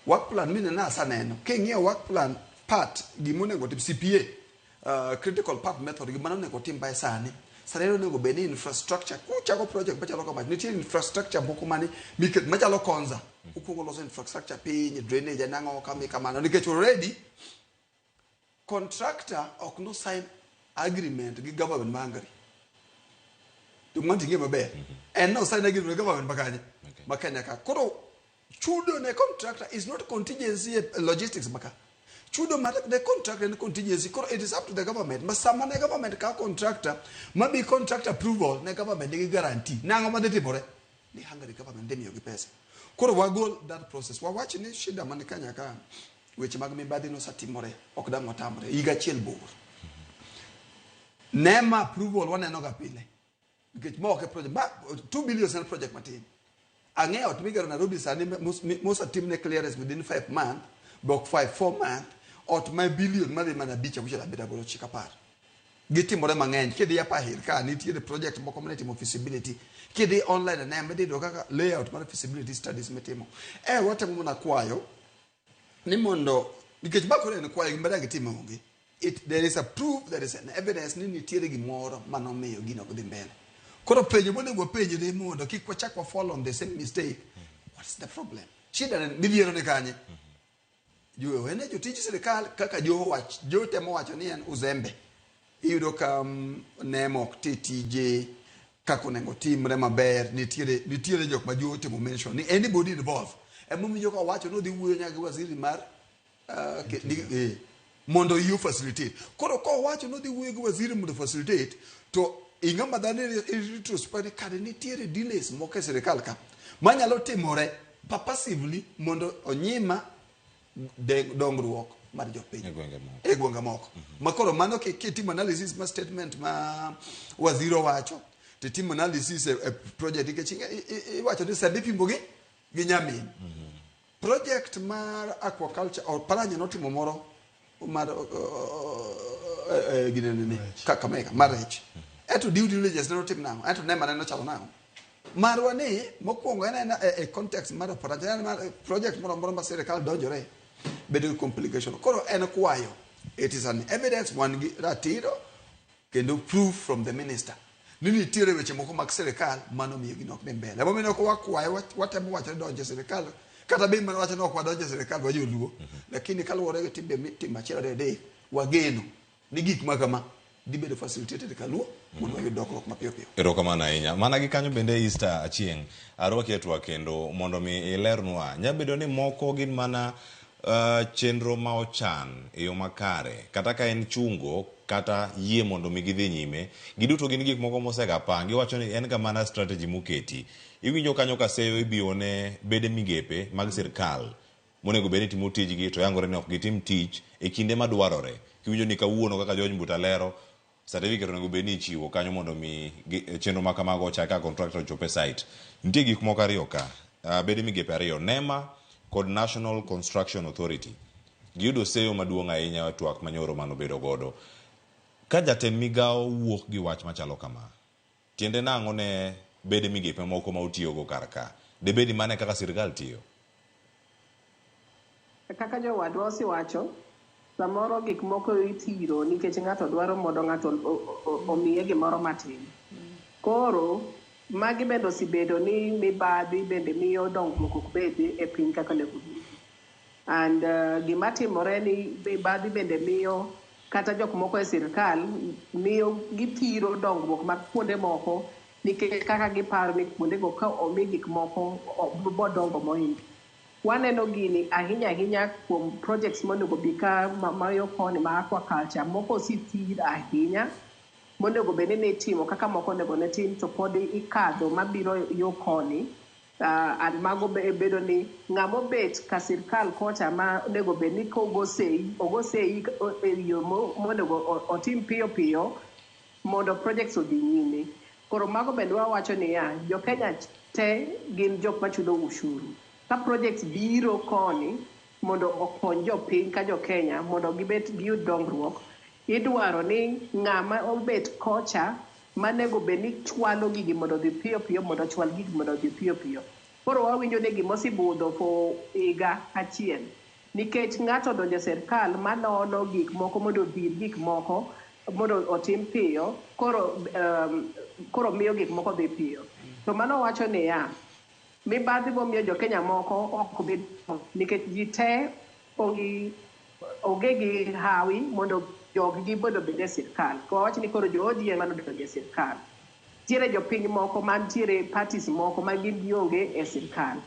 Work plan mine na asaneno. King'iyo work plan part gima onego tim CPA, critical path method gima onego tim by sani. Sani onego bed ni infrastructure kuchako project machalo kama nitie infrastructure moko mane miket machalo Konza. Ukuongo loso infrastructure piny, drainage nang'o kama kamano nikech already contractor ok no sign agreement gi government ma Hungary. To ng'ato ing'e maber. En no sign agreement gi government ma kanye? Ma Kenya ka. Koro chudo ne contractor is not contingency logistics maka. Chudo mar ne contractor en contingency. Koro it is up to the government. Ma sama ne government ka contractor, ma bi contract approval ne government nigi guarantee. Nang'o madhi timore? Ni Hungary government dhi miyogi pesa. Koro wagol that process. Wawach ni shida man Kenya ka weche mag mibadhi nosetimore ok dang' watamre higa achiel bor. NEMA approval waneno ga pile. Nikech ma ok e project. Ma 2 billion en project matin. Ang'eyo ot migero Nairobi sani mosetimne clearance within 5 month, bok 5 4 month, ot ma billion madhi mana 5 6 7 8 9 10. Gitimore mang'eny. Kidhi Upper Hill ka nitiere project moko mane itimo feasibility. Kidhi online ne idhi yudo kaka layout mar feasibility studies mitimo. Watemo mana kwayo ni mondo nikech ma koro en kwayo gima dang' gitim onge. There is a proof, there is an evidence ni nitiere gimoro manomiyo gino ok dhi mbele. Koro penjo monego wapenjre mondo kik wachak wa fall on the same mistake. What's the problem? Shida ni midhiero ni kanye? Jo en jotij sirikal kaka jo wach jo temo wacho ni en uzembe. Iyudo ka NEMA ok ti tije kaka onego timre maber. Nitiere jok ma jo temo mention ni anybody involved. Emomiyo ka wacho ni odhi wuoyo nyaka gi waziri mar mondo you facilitate. Koro kowacho ni odhi wuoyo gi waziri mondo facilitate to ing'ama dhano retrospect ni kare nitiere delays moko e sirikal ka manyalo timore purposively mondo onyima dongruok mar jopiny
e gwenge moko.
E gwenge moko. Ma koro mano kitimo analysis ma statement ma waziri owacho titimo analysis e project nikech iwacho ni sani ipimo gi nyamin. Project mar aquaculture or Paranya notimo moro mar ginene Kakamega mar rech. Eto due diligence ne otim nang'o? Eto NEMA ne nochalo nang'o? Marwa ni mokwongo en e context mar Oparanya en mar project moro amora ma sirikal donjore bedo gi complication. Koro en kwayo. It is an evidence wan gi ratiro kendo proof from the minister ni nitiere weche moko mag sirikal mano miyo gino ok dhi mbele. Emomiyo ok wakwayo watemo wacho ni donjo e sirikal kata be mana wacho ni ok wadonjo e sirikal wajoluo. Lakini kaluwore gi timbe mitimo achiel ariyo adek wageno ni gik ma kama dhi bedo facilitated kaluo mondo wayud dongruok mapiyo piyo.
Erokamano ahinya. Mana gi kanyo bende Easter Achieng' arwaki e twak kendo mondo mi ilernwa. Nyabedo ni moko gin mana chenro ma ochan e yo makare kata ka en chungo kata yie mondo mi gidhi nyime. Giduto gin gik moko mosega pangi. Iwacho ni en ga mana strategy moketi. Iwinjo kanyo ka seyo ibiwo ne bede migepe mag sirkal monego bed ni timo tijgi to yangore ni ok gitim tich e kinde madwarore. Kiwinjo ni kawuono kaka George Mbuta lero certificate onego bed ni ichiwo kanyo mondo mi chenro ma kamago ochak ka contractor ochop e site. Nitie gik moko ariyo ka, bede migepe ariyo, NEMA kod National Construction Authority. Giyudo seyo maduong' ahinya e twak manyoro manobedo godo. Ka jatend migawo wuok gi wach machalo kama, tiende nang'o ne bede migepe moko ma utiyogo kar ka? Debed ni mano e kaka sirkal tiyo?
Kaka jowadwa osewacho, samoro gik moko ithiro nikech ng'ato dwaro mondo ng'ato omiye gimoro matin. Koro magi bende osebedo ni mibadhi bende miyo dongruok ok bedi e piny kaka onego bed. And gima timore ni mibadhi bende miyo kata jok moko e sirkal miyo githiro dongruok mag kuonde moko nikech kaka giparo ni kuondego ka omi gik moko bodongo mohingo. Waneno gini ahinya ahinya kuom projects monego bi ka mayo koni ma aquaculture moko osethir ahinya monego bed ni itimo kaka moko onego ne tim to pod ikadho mabiro yo koni. And mago bedo ni ng'ama obet ka sirkal kocha ma onego bed ni kogo sei ogo sei e yo monego otim piyo piyo mondo projects odhi nyime. Koro mago bende wawacho niya, jo Kenya te gin jok machulo ushuru. Ka projects biro koni mondo okony jopiny ka jo Kenya mondo gibet giyud dongruok, idwaro ni ng'ama obet kocha manego bed ni chwalo gigi mondo odhi piyo piyo mondo ochwal gigi mondo odhi piyo piyo. Koro wawinjo ni gimosebudho for higa achiel nikech ng'ato odonjo e sirkal manono gik moko mondo odhir gik moko mondo otim piyo koro miyo gik moko dhi piyo. To mano wacho niya, mibadhi momiyo jo Kenya moko ok bed nikech ji te onge gi hawi mondo jog-gi mondo obed e sirkal. To wawach ni koro jo ODM ema nodonjo e sirkal. Nitiere jopiny moko mantiere parties moko ma gin gionge e sirkal.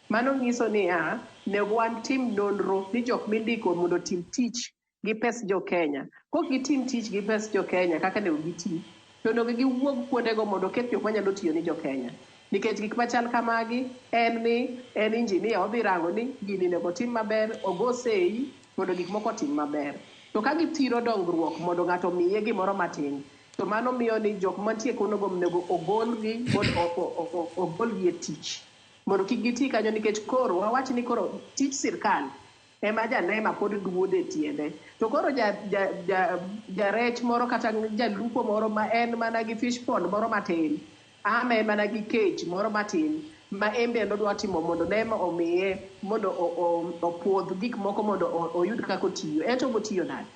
Mano nyiso niya, nego watim nonro ni jok mindiko mondo otim tich gi pes jo Kenya. Kok gitim tich gi pes jo Kenya kaka onego giti, to onego giwuog kuondego mondo oket jok manyalo tiyo ni jo Kenya. Nikech gik machal kamagi en ni en engineer odhi rango ni gini onego tim maber, ogo sei mondo gik moko otim maber. To ka githiro dongruok mondo ng'ato omiye gimoro matin, to mano miyo ni jok mantie kuno go onego ogolgi mondo ogolgi e tich. Mondo kik giti kanyo nikech koro wawach ni koro tich sirkal ema janema pod duodo e tiende. To koro jarech moro kata jalupo moro ma en mana gi fish pond moro matin, ama en mana gi cage moro matin ma en bende odwa timo mondo nema omiye mondo opuodh gik moko mondo oyud kaka otiyo. En to obotiyo nade?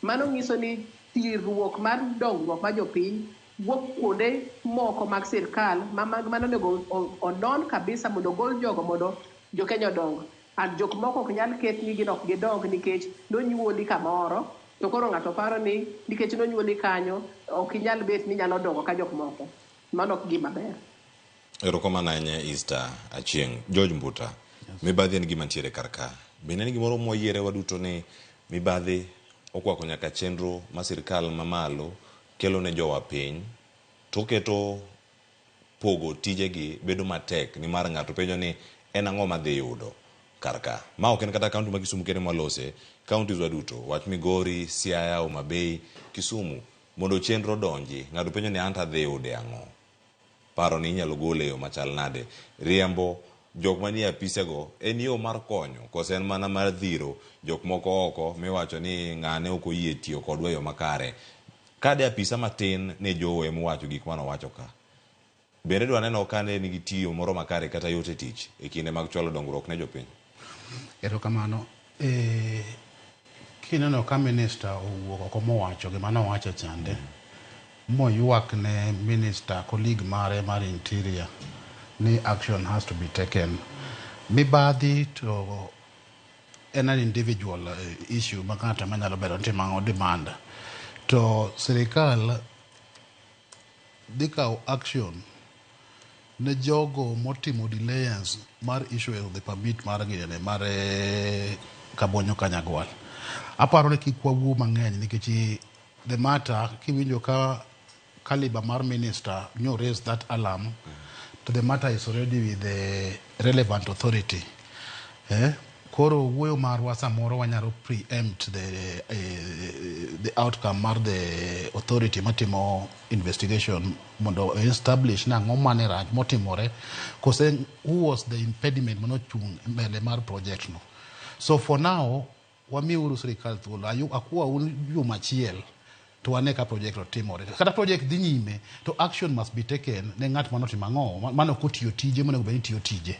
Mano nyiso ni thirruok mar dongruok mar jopiny wuok kuonde moko mag sirkal ma mano onego onon kabisa mondo ogol jogo mondo jokenya odong. And jok moko ok nyal ket ni gin ok gidong nikech nonyuoli kamoro to koro ng'ato paro ni nikech nonyuoli kanyo ok inyal bet ni inyalo dongo ka jok moko. Mano ok gima ber.
Erokamano ahinya Easter Achieng'. George Mbuta, mibadhi en gima ntiere kar ka. Bende en gimoro mwayiere waduto ni mibadhi okwako nyaka chenro ma sirkal mamalo kelo ne jowa piny to keto pogo tijegi bedo matek nimar ng'ato penjo ni en ang'o madhi yudo kar ka. Ma ok en kata kaunti ma Kisumu kende mwalose, counties wa duto, wach Migori, Siaya, Homa Bay, Kisumu, mondo chenro donji, ng'ato penjo ni anto adhi yude ang'o. Paro ni inyalo gole e yo machal nade. Riembo jok manie apisego en yo mar konyo koso en mana mar dhiro jok moko oko miwacho ni ng'ane ok oyie tiyo kodwa e yo makare. Kade apisa matin ne Joho emowacho gik manowacho ka. Bende dwa neno ka ne nigi tiyo moro makare kata yot e tich e kinde mag chwalo dongruok ne jopiny.
Erokamano. Kineno ka minister owuok oko mowacho gima nowacho chande, moywak ne minister colleague mare mar interior ni action has to be taken. Mibadhi to en an individual issue ma ng'ato ema nyalo bedo ni timo ang'o demand. To sirikal dhi kawo action ne jogo motimo delayance mar issue the permit mar ginene mar Kabonyo Kanyagwal. Aparo ni kik wawuo mang'eny nikech the matter kiwinjo ka caliber mar minister nyo raise that alarm to the matter is already with the relevant authority. Koro wuoyo marwa samoro wanyalo preempt the outcome mar the authority matimo investigation mondo establish ni ang'o mane rach motimore kose who was the impediment manochung' mbele mar project no. So for now wamiuru sirikal thuolo akwa un juma achiel to wane ka project otimore. Kata project dhi nyime to action must be taken ne ng'at manotimo ang'o mane ok otiyo tije monego bed ni tiyo tije.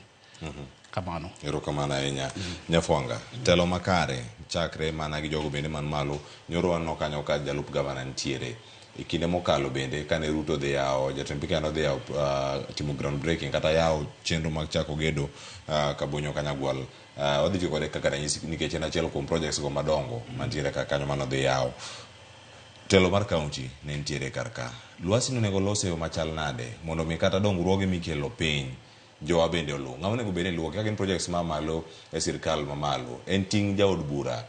Kamano.
Erokamano ahinya. Nyafwanga, telo makare chakre mana gi jogo bende man malo. Nyoro waneno kanyo ka jalup gavana nitiere. E kinde mokalo bende kane Ruto dhi yawo, jatend piny Kenya nodhi yawo timo ground breaking kata yawo chenro mag chako gedo Kabonyo Kanyagwal. Wadhi tiyo kode kaka ranyisi nikech en achiel kuom projects go madongo mantiere kar kanyo manodhi yawo. Telo mar kaunti ne nitiere kar ka. Lwasi nonego los e yo machal nade mondo mi kata dongruoge mikelo piny jowa bende oluw. Ng'ama onego bed ni luwo kaka gin projects ma malo e sirkal mamalo. En ting' jaod bura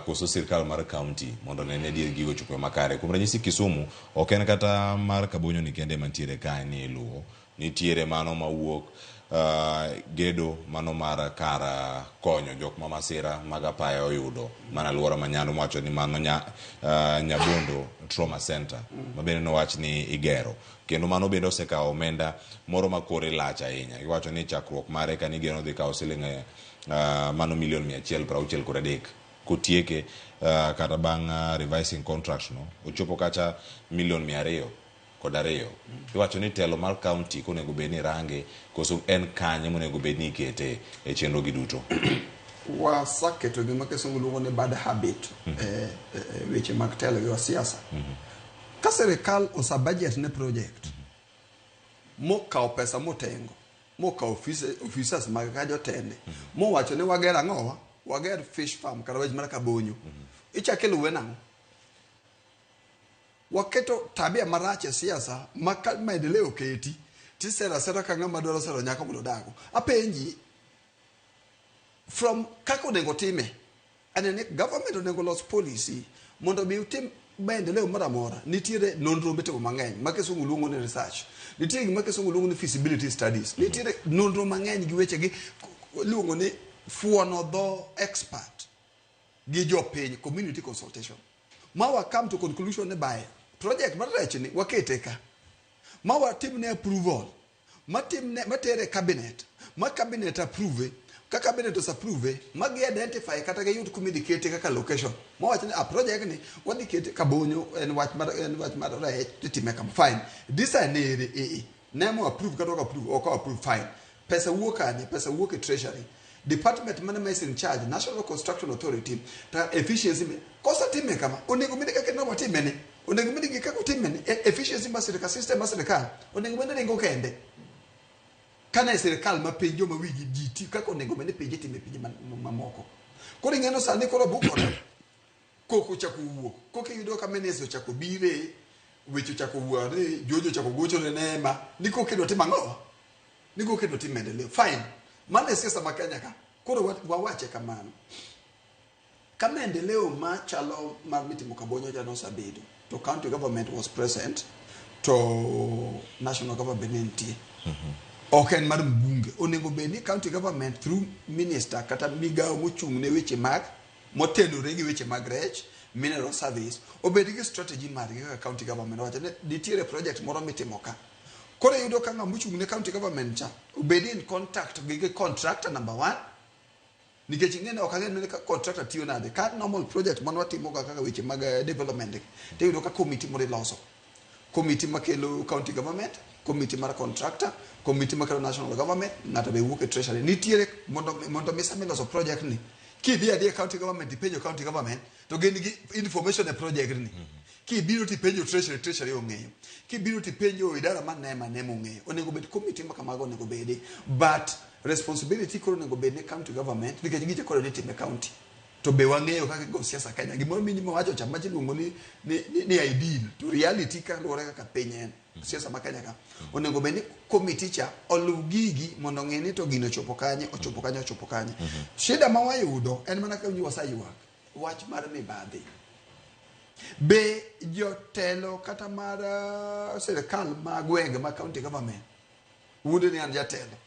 koso sirkal mar kaunti mondo one ni adier gigo ochopo makare. Kuom ranyisi Kisumu ok en kata mar Kabonyo ni kende mantiere ka ni iluwo. Nitiere mano mawuok gedo mano mar kar konyo jok ma masira mag apaya oyudo mana alwora ma Nyando mowacho ni mano Nyabondo Trauma Center ma bende nowach ni igero. Kendo mano bende osekawo omenda moro ma kore lach ahinya. Iwacho ni chakruok mare ka nigeno dhi kawo siling mano milion 163. Kotieke kata bang' revising contract no ochopo kacha milion 202. Iwacho ni telo mar county konego bed ni range koso en kanye monego bed ni ikete e chenro gi duto.
Waseketo gima kisungu luongo ni bad habit weche mag telo gi siasa. Ka sirikal osa budget ne project mokawo pesa motengo mokawo officers mag ka jotende mowacho ni wager ang'owa wager fish farm kata wach mar Kabonyo ichako iluwe nang'o? Waketo tabia marach e siasa ma ka maendeleo oketi tisero asera ka ng'ama dwaro sero nyako mondo odago. Apenji from kaka onego time anene government onego los policy mondo mi utim maendeleo moro amora nitiere nonro mitimo mang'eny ma kisungu luongo ni research nitie gima kisungu luongo ni feasibility studies nitiere nonro mang'eny gi wechegi iluongo ni fuono dho expert gi jopiny community consultation ma wa come to conclusion ni bae project mar rech ni wakete ka ma watimne approval matimne matere cabinet ma cabinet approve ka cabinet ose approve ma gi identify kata giyud kuma idhi kete kaka location mawach ni a project ni wadhi kete Kabonyo en wach mar en wach mar rech titime kama fine design ere ee nemo approve kata ok approve ok approve fine pesa wuok kanye pesa wuok e treasury department mane ma is in charge national construction authority ta efficiency kosetime kama onego bed kaka ne watime ni onego bed gi kaka otime ni efficiency mar sirikal system mar sirikal onego bed ni ringo kende kane sirikal ma piny joma wigi ji ti kaka onego bed ni pinje timo e pinje mamoko koro ing'eno sani koro bukore koko ochako wuok koka iyudo ka minister ochako bire weche ochako wuok ni George ochako gocho ne Neema ni koka idwa timo ang'o ni koka idwa tim maendeleo fine mano e siasa ma Kenya ka koro wawache kamano ka maendeleo machalo mar mitimo Kabonyo cha nosebedo to county government was present to national government ne nitie ok en mar mbunge onego bed ni county government through minister kata migawo mochung' ne weche mag motenore gi weche mag rech mineral service obed gi strategy margi kaka county government owacho ni nitiere project moro mitimo ka koro iyudo ka ng'ama ochung' ne county government cha obed in contact gi contractor number one nikech ing'e ni ok ang'e ni contractor tiyo nade ka normal project mane watimo ga kaka weche mag development gi to iyudo ka committee moro iloso committee makelo county government committee mar contractor committee makelo national government ng'ato be wuok e treasury nitiere mondo mondo mi sama iloso project ni kidhi adhiya e county government ipenjo county government to gin gi information e project ni kibiro tipenjo treasury treasury ong'eyo kibiro tipenjo idara mar NEMA NEMA ong'eyo onego bed committee ma kamago onego bedi but responsibility koro onego bed ne county government nikech giche koro nitime county to be wang'eyo kaka igo siasa Kenya gimoro minyi mawacho cha machi iluongo ni, ni, ni, ni ideal to reality kaluwore kaka piny en siasa ma Kenya ka onego bed ni committee cha oluw gigi mondo ong'e ni to gino ochopo kanye ochopo kanye ochopo kanye shida ma wayudo en mana ka waseywak wach mar mibadhi be jotelo kata mar sirikal ma gwenge ma county government wuonde ni an jatelo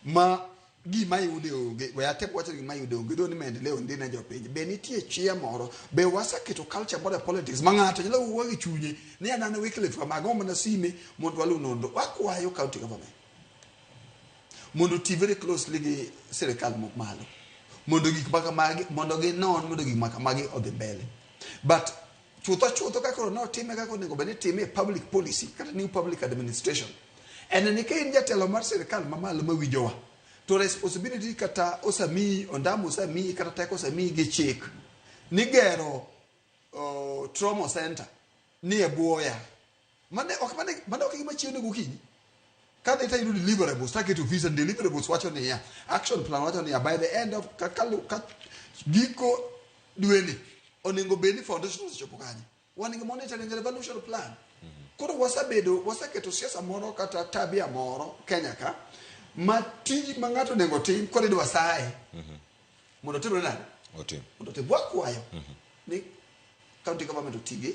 ma gima yude onge we atem wacho ni gima yude onge dho ni maendeleo ndi ne jopiny be nitie chia moro be waseketo culture moro e politics ma ng'ato nyalo wuoyo gi chunye ni an an Wycliffe kama ago mana sime mondo waluw nonro wakwayo county government mondo oti very closely gi sirikal malo mondo gik ma kamagi mondo ginon mondo gik ma kamagi odhi mbele but chutho chutho kaka koro notime kaka onego bed ni itime e public policy kata new public administration en ni ka in jatelo mar sirikal mamalo mawinjowa to responsibility kata osemiyi ondamo osemiyi kata teko osemiyi gi chik ni gero trauma center ni e buoya mane ok mane mane ok gima chiew gokinyi kadhi tayudo deliverables taketo ofisa deliverables wacho niya action plan wacho niya by the end of ka, ka, ka giko dweni onego bed ni foundation osechopo kanye wan gi monitoring and evaluation plan koro wasebedo waseketo siasa moro kata tabia moro Kenya ka ma tij ma ng'ato onego tim koro idwa saye mondo otimre nade
otim
mondo otim wakwayo ni county government oti gi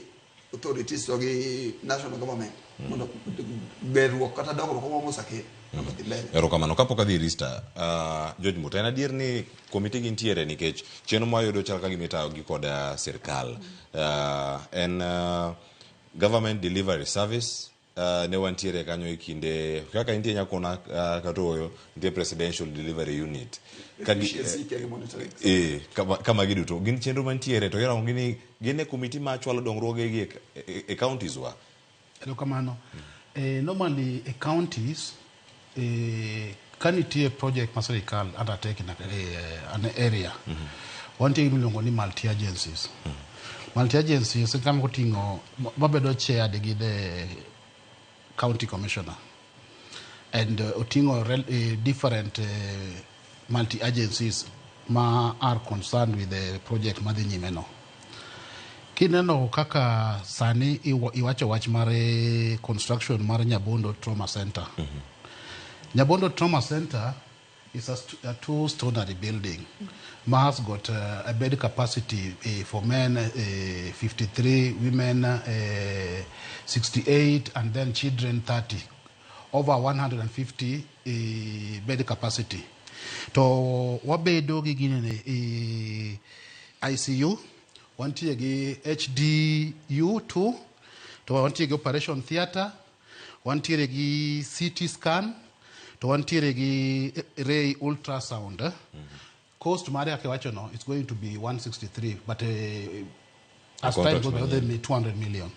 authorities to gi national government mondo berruok kata dongruok moro mosekel mondo odhi mbele.
Erokamano. Kapok adhi Rista, George Muta, en adier ni komiti gi nitiere nikech chenro mwayudo chal ka gima itayo gi kod sirkal. En Government Delivery Service ne wantiere kanyo e kinde kaka intie nyakona kata ooyo nitie Presidential Delivery Unit. Ka gi,
Efficiency kendo monitoring.
Kama giduto gin chenro mantiere to irango gi ni gin e komiti ma chwalo dongruoge gi e counties wa.
Erokamano. Normally e counties ka nitie project ma sirikal undertake in an area wantie gi miluongo ni multi agencies. Multi agencies en kama oting'o mabedo chaired gi the county commissioner and oting'o different multi agencies ma are concerned with the project madhi nyime no. Kineno kaka sani iwacho wach mar construction mar Nyabondo Trauma Center. Nyabondo Trauma Center It's a two-story building. Ma has got a bed capacity for men 53, women 68, and then children 30. Over 150 bed capacity. To wabedo gi ginene ICU, wantie gi HDU2, to wantie gi operation theatre, wantiere gi CT scan, to wantiere gi ray ultrasound. Cost mare kaka iwacho no, it's going to be 163, but as time goes by, odhi 200 million.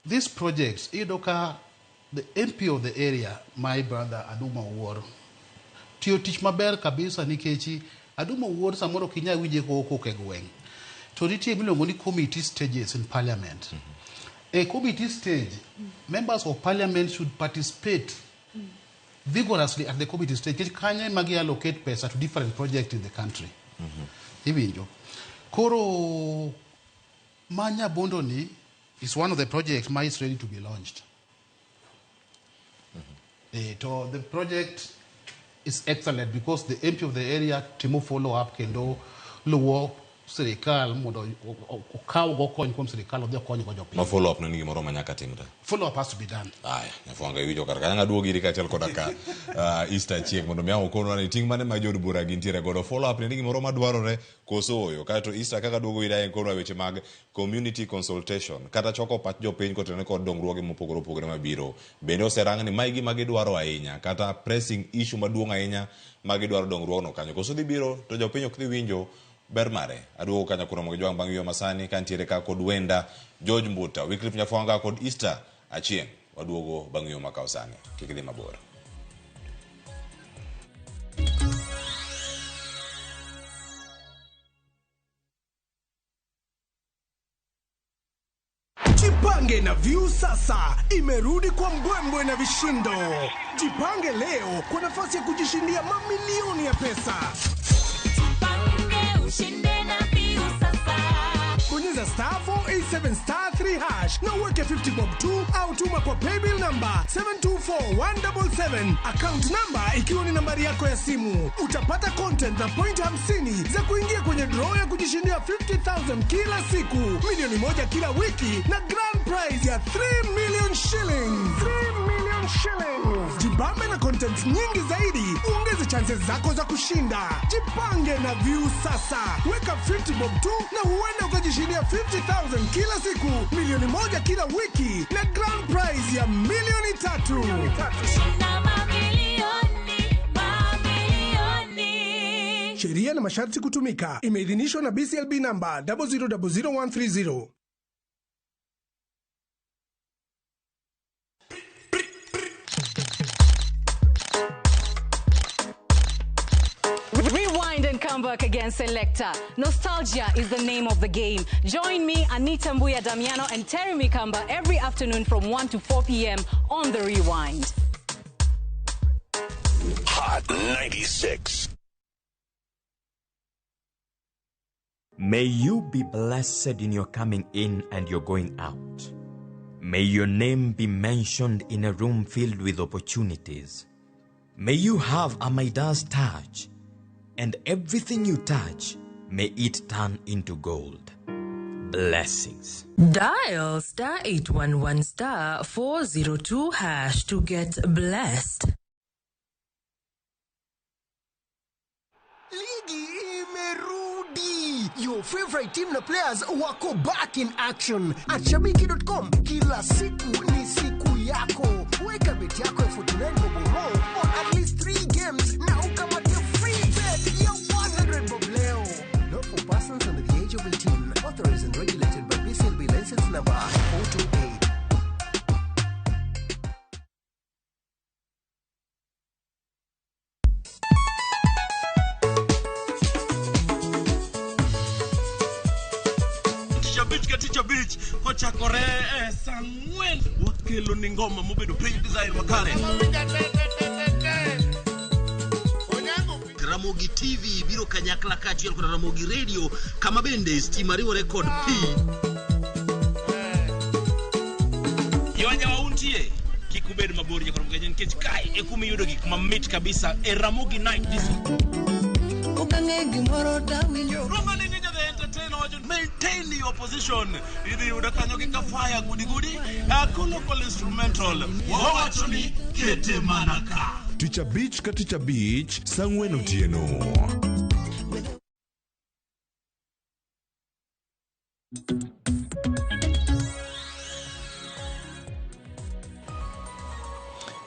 These projects, iyudo ka the MP of the area, my brother Aduma Owuor, tiyo tich maber kabisa nikech Aduma Owuor samoro ok inyal winje kowuok e gweng'. To nitie miluongo ni committee stages in parliament. A committee stage, members of parliament should participate vigorously at the committee stage. Nikech kanyo ema gi allocate pesa to different projects in the country. Iwinjo. Koro ma Nyabondo ni is one of the projects ma is ready to be launched. To the project is excellent because the MP of the area timo follow up kendo luwo sirikal mondo okaw go kony kuom sirikal odhi okony go jopiny.
Ma follow up no ni gimoro ma nyaka timre.
Follow up has to be done.
Aya, Nyafwanga iwinjo kar kanyo aduogo iri kaachiel koda ka Easter Chieng' mondo mi ang' okonwa ni ting' mane ma jood bura gintiere godo. Follow up ni gimoro madwarore koso ooyo. Kaeto Easter kaka duogo iri aye konwa weche mag community consultation kata choko pach jopiny kotenore kod dongruoge mopogore opogore mabiro. Bende oserang ni mae gima gidwaro ahinya kata pressing issue maduong' ahinya ma gidwaro dongruogno kanyo. Koso dhi biro to jopiny ok dhi winjo ber mare. Aduogo kanyo kuromo gi jwang' bang' yueyo masani kantiere ka kod wenda George Mbuta, Wycliffe Nyafwanga kod Easter Achieng'. Waduogo bang' yueyo makawo sani. Kik idhi mabor.
Jipange na View sasa imerudi kwa mbwembwe na vishindo. Jipange leo kwa nafasi ya kujishindia mamilioni ya pesa.
Jipange ushinde na View sasa.
Bonyeza star 487 star 3 hash na uweke 50 bob 2 au tuma kwa paybill number 724177, account number ikiwa ni nambari yako ya simu. Utapata content na point 50 za kuingia kwenye draw ya kujishindia 50,000 kila siku, milioni 1 kila wiki na grand prize ya 3 million shillings. 3 million shillings. Jibambe na content nyingi zaidi, uongeze chances zako za kushinda. Jipange na View sasa. Weka 50 bob 2 na huenda ukajishindia 50,000 kila siku, milioni 1 kila wiki na grand prize ya milioni 3.
Shinda mamilioni, mamilioni.
Sheria na masharti kutumika. Imeidhinishwa na BCLB number 0000130.
Rewind and come back again, Selector. Nostalgia is the name of the game. Join me, Anita Mbuya Damiano, and Terry Mikamba every afternoon from 1 to 4 p.m. on The Rewind.
Hot 96.
May you be blessed in your coming in and your going out. May your name be mentioned in a room filled with opportunities. May you have a Midas touch, and everything you touch, may it turn into gold. Blessings.
Dial star 811 star 402 hash to get blessed.
Ligi imerudi. Your favorite team na players wako back in action. At shabiki.com kila siku ni siku yako. Weka bet yako ya 49 bob or more on at least 3 games na ukamate free bet ya 100 bob leo. Not for persons under the age of 18. Authorized and regulated by BCLB license number 428.
Tich abich kochakore e saa 4 wakelo ni ngoma mobedo piny design makare.
Ramogi TV biro kanyakla kaachiel kod Ramogi Radio kama bende stima riwore kod pi.
Yonya wauntie kik Kik ubed mabor nyakwar Ramogi nikech kae e kuma iyudo gik mamit kabisa e Ramogi Night Disco.
Okang'e gimoro tawinjo.
Roma ni Ninja the Entertainer wacho maintain your position. Idhi yudo kanyo gi kafaya gudi gudi. Local instrumental. Wawacho ni kete mana ka.
Tich abich ka tich abich, saa ang'wen otieno.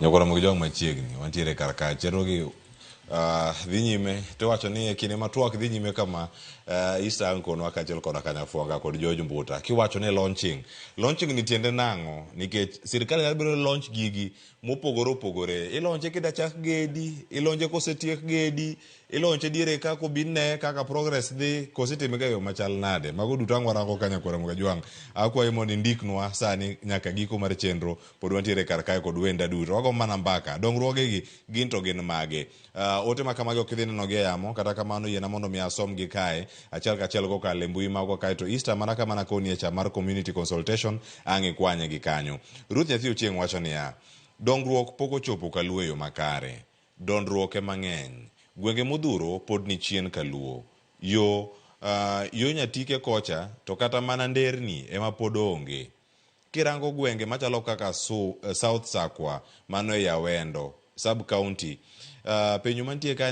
Nyakwar Ramogi Jwang' machiegni, wantiere kar ka chenro gi dhi nyime to iwacho ni e kinde ma twak dhi nyime kama Easter ang' konwa kaachiel koda Kanyafwanga kod George Mbuta kiwacho ni launching. Launching ni tiende nang'o? Nikech sirkal nyalo bedo ni launch gigi mopogore opogore. Ilonche kida chak gedi, ilonche kosetiek gedi, ilonche diere kaka obine kaka progress dhi, kose itime ga e yo machal nade. Mago duto ang' warango ka Nyakwar Ramogi Ajwang'. Akwayi mondo indiknwa sani nyaka giko mar chenro pod wantiere kar kae kod wenda duto. Wago mana mbaka. Dongruogegi gin to gin mage? Ote ma kamagi ok idhi nenogi e yamo, kata kamano yiena mondo mi asomgi kae achiel kachiel kokalo e mbui magwa kae to Easter mana kama nakoni e cha mar community consultation ang' ikwanye gi kanyo. Ruth Nyathi Ochieng' wacho niya, dongruok pok ochopo kaluo e yo makare. Dondruok ema ng'eny. Gwenge modhuro pod ni chien kaluo. Yo yo Nyatike kocha to kata mana nderni ema pod onge. Kirango gwenge machalo kaka South Sakwa mano e Awendo sub county, penjo mantie kae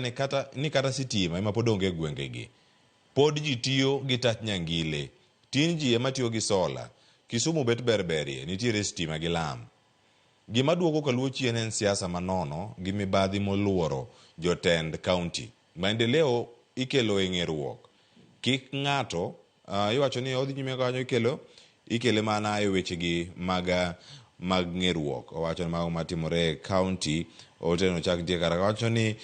ni kata sitima ema pod onge e gwengegi. Pod ji tiyo gi tach nyangile. Tin ji ema tiyo gi sola. Kisumu bet berberie, nitiere stima gi lam. Gima duoko kaluo chien en siasa manono gi mibadhi moluoro jotend county. Maendeleo ikelo e ng'eruok. Kik ng'ato, iwacho ni odhi nyime kanyo ikele mana e wechegi mag ng'eruok. Owacho ni mago matimore e county, oteno chak nitie kar owacho ni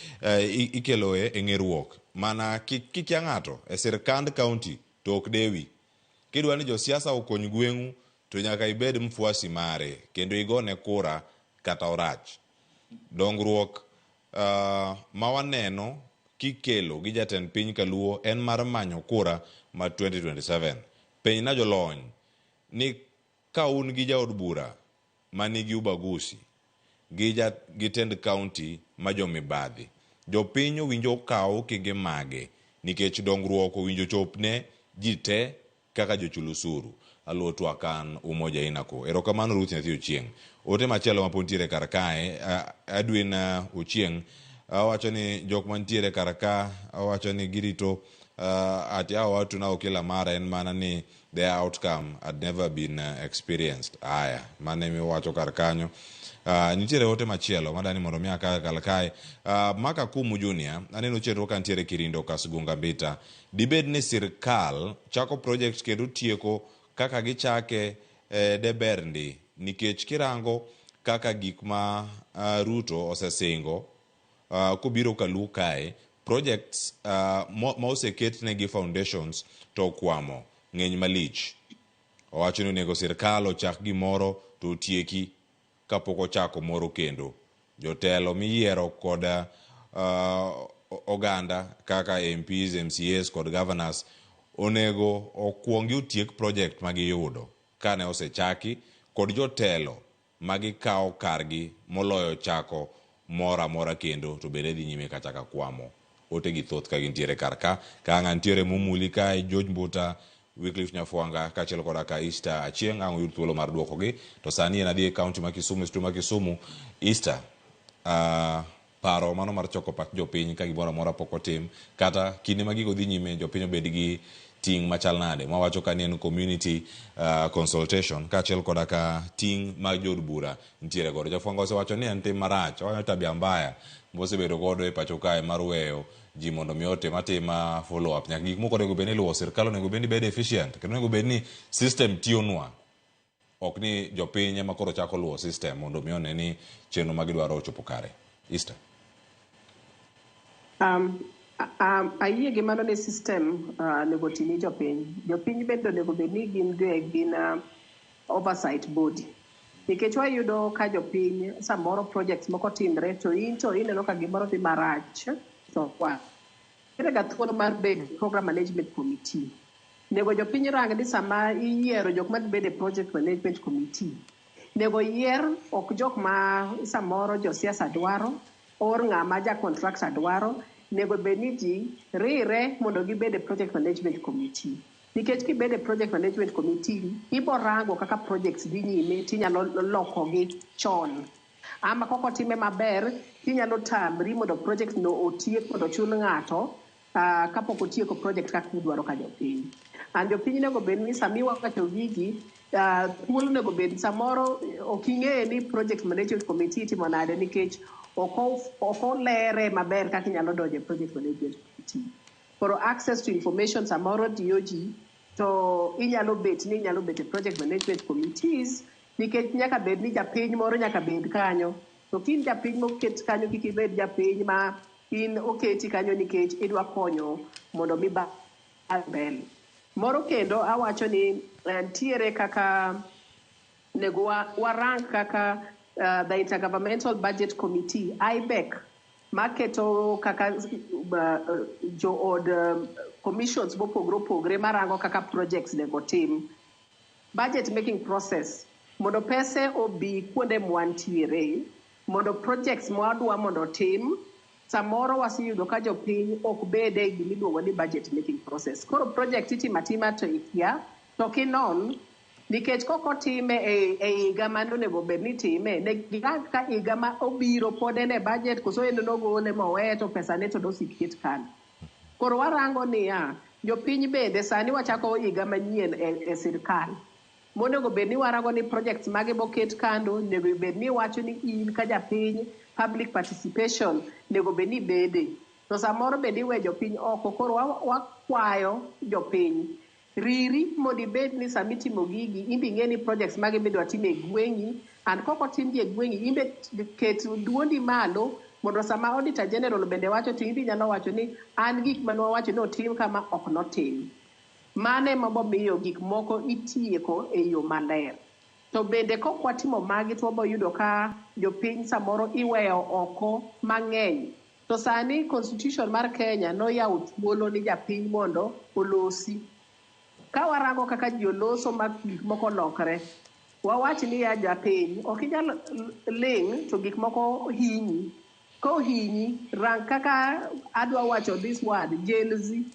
ikelo e ng'eruok. Mana kikia ng'ato e sirkand county to ok dewi. Kidwa ni josiasa okony gweng'u to nyaka ibed mfuasi mare kendo igone kura kata orach. Dongruok ma waneno kikelo gi jatend piny kaluo en mar manyo kura ma 2027. Penjna jolony ni ka un gi jaod bura manigi ubaguzi gi tend county ma jomibadhi, jopiny owinjo okaw okenge mage nikech dongruok owinjo chopne ji te kaka jochul osuru. Aluo twak an Umoja Inako. Erokamano Ruth Nyathi Ochieng'. Ote machielo ma pod nitiere kar kae, Edwin Ochieng' owacho ni jok mantiere kar ka owacho ni girito ati hao watu nao kila mara en mana ni their outcome had never been experienced. Aya, mano emiwacho kar kanyo. Nitiere ote machielo madani mondo mi akal kae. Mark Akumu Junior, aneno chenro ka nitiere Kirindo Kasgunga Mbita. Dibed ni sirkal chako project kendo tieko kaka gichake deber ndi nikech kirango kaka gik ma Ruto osesingo kobiro kaluo kae projects ma oseketnegi foundations to okwamo ng'eny malich. Owacho ni onego sirkal ochak gimoro to otieki kapok ochako moro kendo. Jotelo miyiero kod oganda kaka MPs, MCAs kod governors onego okuongi otiek project magiyudo kane osechaki kod jotelo magikawo kargi moloyo chako moro amora kendo to bende dhi nyime kachaka kwamo. Ote gi thoth ka gintiere kar ka. Ka ng'a nitiere Mumuli kae, George Mbuta, Wycliffe Nyafwanga kaachiel koda ka Easter Achieng' ang' oyud thuolo mar duokogi. To sani en adhi e county ma Kisumu, e studio ma Kisumu. Easter, paro mano mar choko pach jopiny ka gimoro amora pok otim kata kinde ma gigo dhi nyime jopiny obed gi ting' machal nade. Mwawacho ka ni en community consultation kaachiel koda ka ting' mag jood bura nitiere godo. Jafwambo osewacho ni en tim marach, owacho tabia mbaya mosebedo godo e pacho kae mar weyo ji mondo mi otim atima follow up. Nyaka gik moko onego bed ni iluwo, sirkal onego bed ni bedo efficient kendo onego bed ni system tiyonwa. Ok ni jopiny ema koro chako luwo system mondo mi one ni chenro ma gidwaro ochopo kare. Easter.
Ayie gi mano ni system onego oti ni jopiny. Jopiny bende onego bed ni gin oversight body. Nikech wayudo ka jopiny samoro projects moko timre to in to ineno ka gimoro dhi marach to wa. Nitiere ga thuolo mar bedo program management committee. Onego jopiny rang ni sama iyiero jok madhi bedo e project management committee, Nego yier ok jok ma samoro josiasa dwaro or ng'ama ja contractor dwaro, nego bed ni ji rire mondo gibed e project management committee. Nikech kibed e project management committee, ibo rango kaka projects dhi nyime tinyalo lokogi chon. Ama kok otime maber, tinyalo tamri mondo project no otiek mondo ochul ng'ato kapok otieko project kaka udwaro ka jopiny. And jopiny onego bed ni sami wacho gigi, thuolo onego bed samoro ok ing'e ni project management committee itimo nade nikech ok olere maber kaka inyalo donjo e project management committee. Koro access to information samoro diyo ji, to inyalo bet ni inyalo bet e project management committees nikech nyaka bed ni japiny moro nyaka bed kanyo. To ka in japiny moket kanyo kik ibed japiny ma in oketi kanyo nikech idwa konyo mondo mi mbele. Moro kendo awacho ni ntiere kaka nego warang kaka the Intergovernmental Budget Committee, IBEC, maketo kaka jood commissions mopogore opogore marango kaka projects nego tim. Budget making process, mondo pese obi kuonde mwantiere, mondo projects mwadwa mondo otim, samoro waseyudo ka jopiny ok bede e gimiluongo ni budget making process. Koro project itimo atima to ikia, to kinon, nikech kok otime e higa mane onego bed ni itime, ne girang ka higa ma obiro pod en e budget koso en nogole mowe to pesa ne to nosik ket kando. Koro warango niya, jopiny bende sani wachako higa manyien e sirkal. Monego bed ni warango ni projects mage moket kando, onego bed ni iwacho ni in ka japiny, public participation onego bed ni bede. To samoro bende iwe jopiny oko, koro wakwayo jopiny. Riri mondo ibed ni sama itimo gigi, in be ing'e ni projects mage midwa tim e gweng'i, and kok otimgi e gweng'i, in be ket duondi malo mondo sama Auditor General bende wacho to in be inyalo wacho ni an gik mane wawacho ni otim kama ok notim. Mano ema bomiyo gik moko itieko e yo maler. To bende kok watimo magi to wabo yudo ka jopiny samoro iweyo oko mang'eny. To sani constitution mar Kenya noyawo thuolo ni japiny mondo olosi. Ka warango kaka ji oloso ma gik moko olokre, wawach ni ya japiny, ok inyal ling' to gik moko hinyi. Kohinyi, rang kaka adwa wacho this word, Gen Z.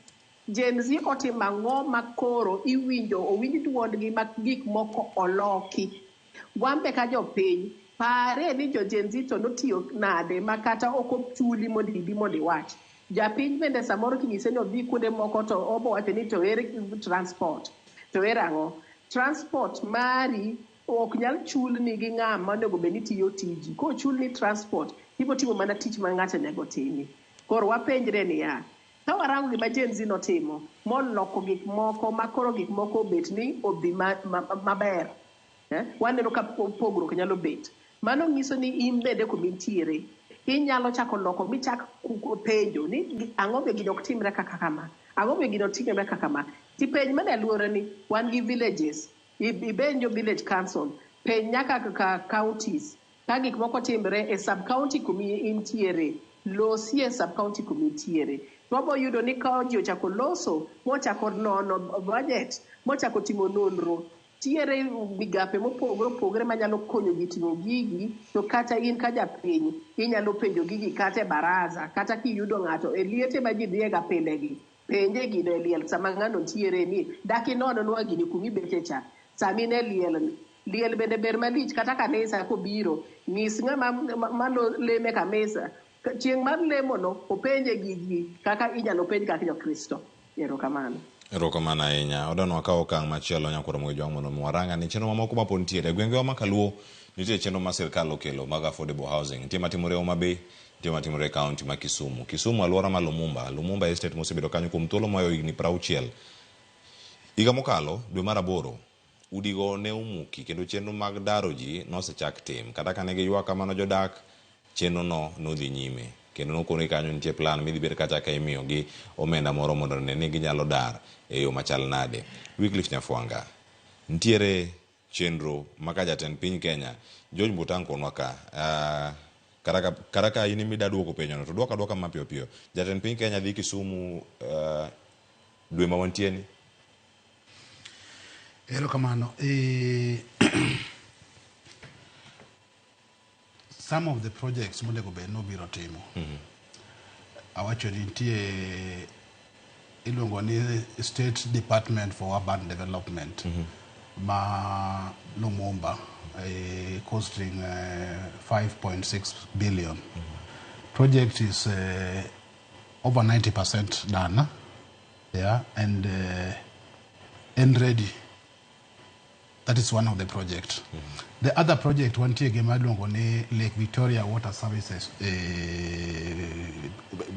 Gen Z otimo ang'o ma koro iwinjo, owinj duondgi ma gik moko oloki. Wan be ka jopiny, pare ni jo Gen Z to notiyo nade ma kata ok ochuli mondo ibi mondo iwach. Japiny bende samoro kinyise ni odhi kuonde moko to obo wacho ni to ere transport, to ere ang'o. Transport mari ok nyal chulni gi ng'ama onego bed ni tiyo tiji. Kochulni transport, ibiro timo mana tich ma ng'ato onego timi. Koro wapenjre niya, ka warango gima Gen Z notimo, moloko gik moko ma koro gik moko obet ni odhi maber. Waneno ka pogruok nyalo bet. Mano nyiso ni in bende kumintiere, inyalo chako loko michak penjo ni ang'o be gino ok timre kaka kama, ang'o be gino timre kaka kama. Tipenj mana e alworani, wan gi villages, ipenjo village council, penj nyaka ka counties, ka gik moko timre e sub county kumi intiere, losie sub county kumi intiere. Wabo yudo ni ka ji ochako loso, mochako nono budget, mochako timo nonro, tiere migape mopogore opogore manyalo konyo ji timo gigi, to kata in ka japiny, inyalo penjo gigi kata e baraza, kata kiyudo ng'ato e liete ma ji dhiye ga pile gi, penje gino e liel sama ng'ano ntiere ni dak inonwa gini kumibete cha, sama in e liel liel bende ber malich kata kanisa kobiro, nyis ng'ama leme kanisa, chieng' mar lemono openje gigi kaka inyalo penj kaka jokristo. Erokamano.
Erokamano ahinya. Odwa wakaw okang' machielo nyakwar Ramogi Jwang' mondo mi warang ane chenro mamoko ma pod nitiere. E gwengewa ma Kaluo nitie chenro ma sirkal okelo mag affordable housing. Nitie matimore Homa Bay, nitie matimore e kaunti ma Kisumu. Kisumu alwora ma Lumumba, Lumumba Estate mosebedo kanyo kuom thuolo mohewo higni 60. Higa mokalo, dwe mar 8, udigo ne omuki kendo chenro mag daro ji nosechak tim. Kata kane giywak kamano jodak, chenro no nodhi nyime. Kendo nokone kanyo nitie plan midhi bed kacha ka imiyogi omenda moro mondo one ni ginyalo dar e yo machal nade. Wycliffe Nyafwanga, nitiere chenro ma ka jatend piny Kenya, George Mbuta konwa ka, kata ka in ema duoko penjono to duoka aduoka mapiyo piyo. Jatend piny Kenya dhi Kisumu dwe ma wantie ni.
Erokamano. Some of the projects monego bed nobiro timo. Awacho ni nitie iluongo ni State Department for Urban Development ma Lumumba costing 5.6 billion. Project is over 90% done, yeah, and ready. That is one of the project. The other project wantie gima iluongo ni Lake Victoria Water Services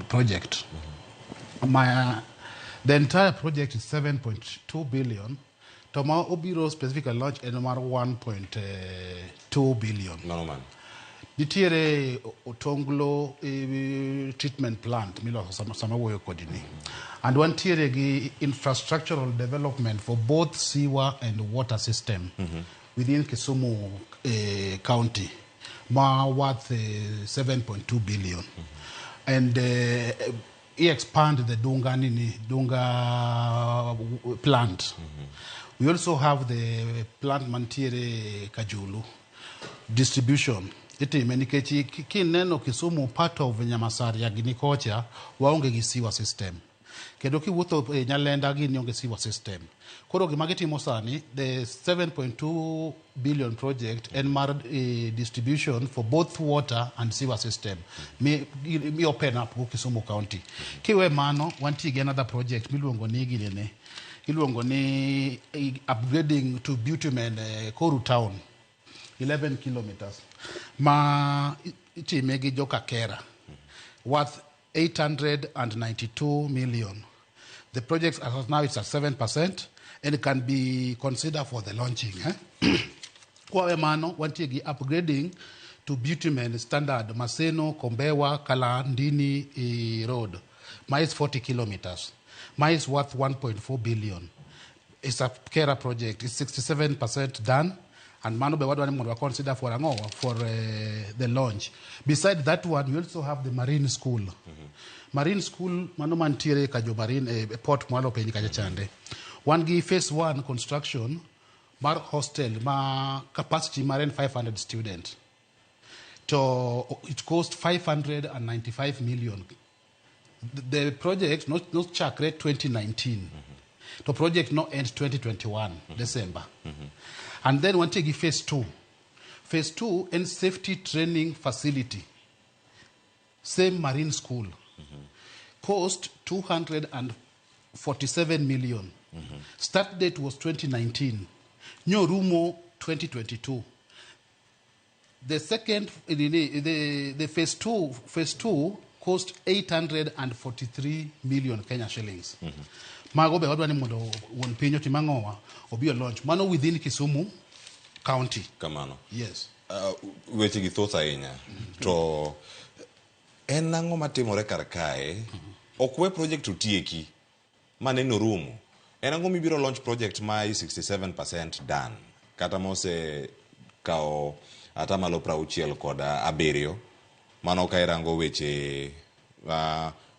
project. The entire project is 7.2 billion. To ma obiro specifically launch en mar 1.2 billion.
Mano man.
Nitiere Otonglo treatment plant miloso sama wuoyo kodi ni. And wantiere gi infrastructural development for both sewer and water system within Kisumu County ma worth 7.2 billion. And he expand the Dunga nini, Dunga plant. We also have the plant mantiere Kajulu distribution. Itime nikech kineno Kisumu part of Nyamasaria gini kocha waonge gi sewer system. Kendo kiwuotho e Nyalenda gini onge sewer system. Koro gima gitimo sani, the 7.2 billion project en mar distribution for both water and sewer system. Mi open up go Kisumu County. Kiwe mano, wantie gi another project miluongo ni ginene. Iluongo ni upgrading to bitumen Koru Town. 11 kilometers. Ma itime gi joka Kera. Worth 892 million. The project as of now is at 7% and it can be considered for the launching. Kwawe mano, wantie gi upgrading to bitumen standard Maseno, Kombewa, Kalandini Road. Ma is 40 kilometers. Ma is worth 1.4 billion. It's a Kera project. It's 67% done. And mano be wadwa ni mondo wa consider for ang'o for the launch. Beside that one, we also have the Marine School. Marine School mano mantiere Kajo Marine port mwalo piny kacha chande. Wan gi phase 1 construction mar hostel ma capacity mar en 500 student. To it cost 595 million. The project not chakre 2019. The project no end 2021 December. And then wantie gi phase 2. Phase 2 en safety training facility. Same Marine School. Cost 247 million. Start date was 2019. Nyorumo 2022. The second, the phase 2 cost 843 million Kenya shillings. Mago be wadwa ni mondo wuon piny otim ang'owa obi o launch mano within Kisumu County.
Kamano.
Yes.
Weche gi thoth ahinya. To en ang'o matimore kar kae? Ok we project otieki maneno rumo. En ang'o mibiro launch project ma 67% done kata mose kawo atamalo 67. Mano ka irango weche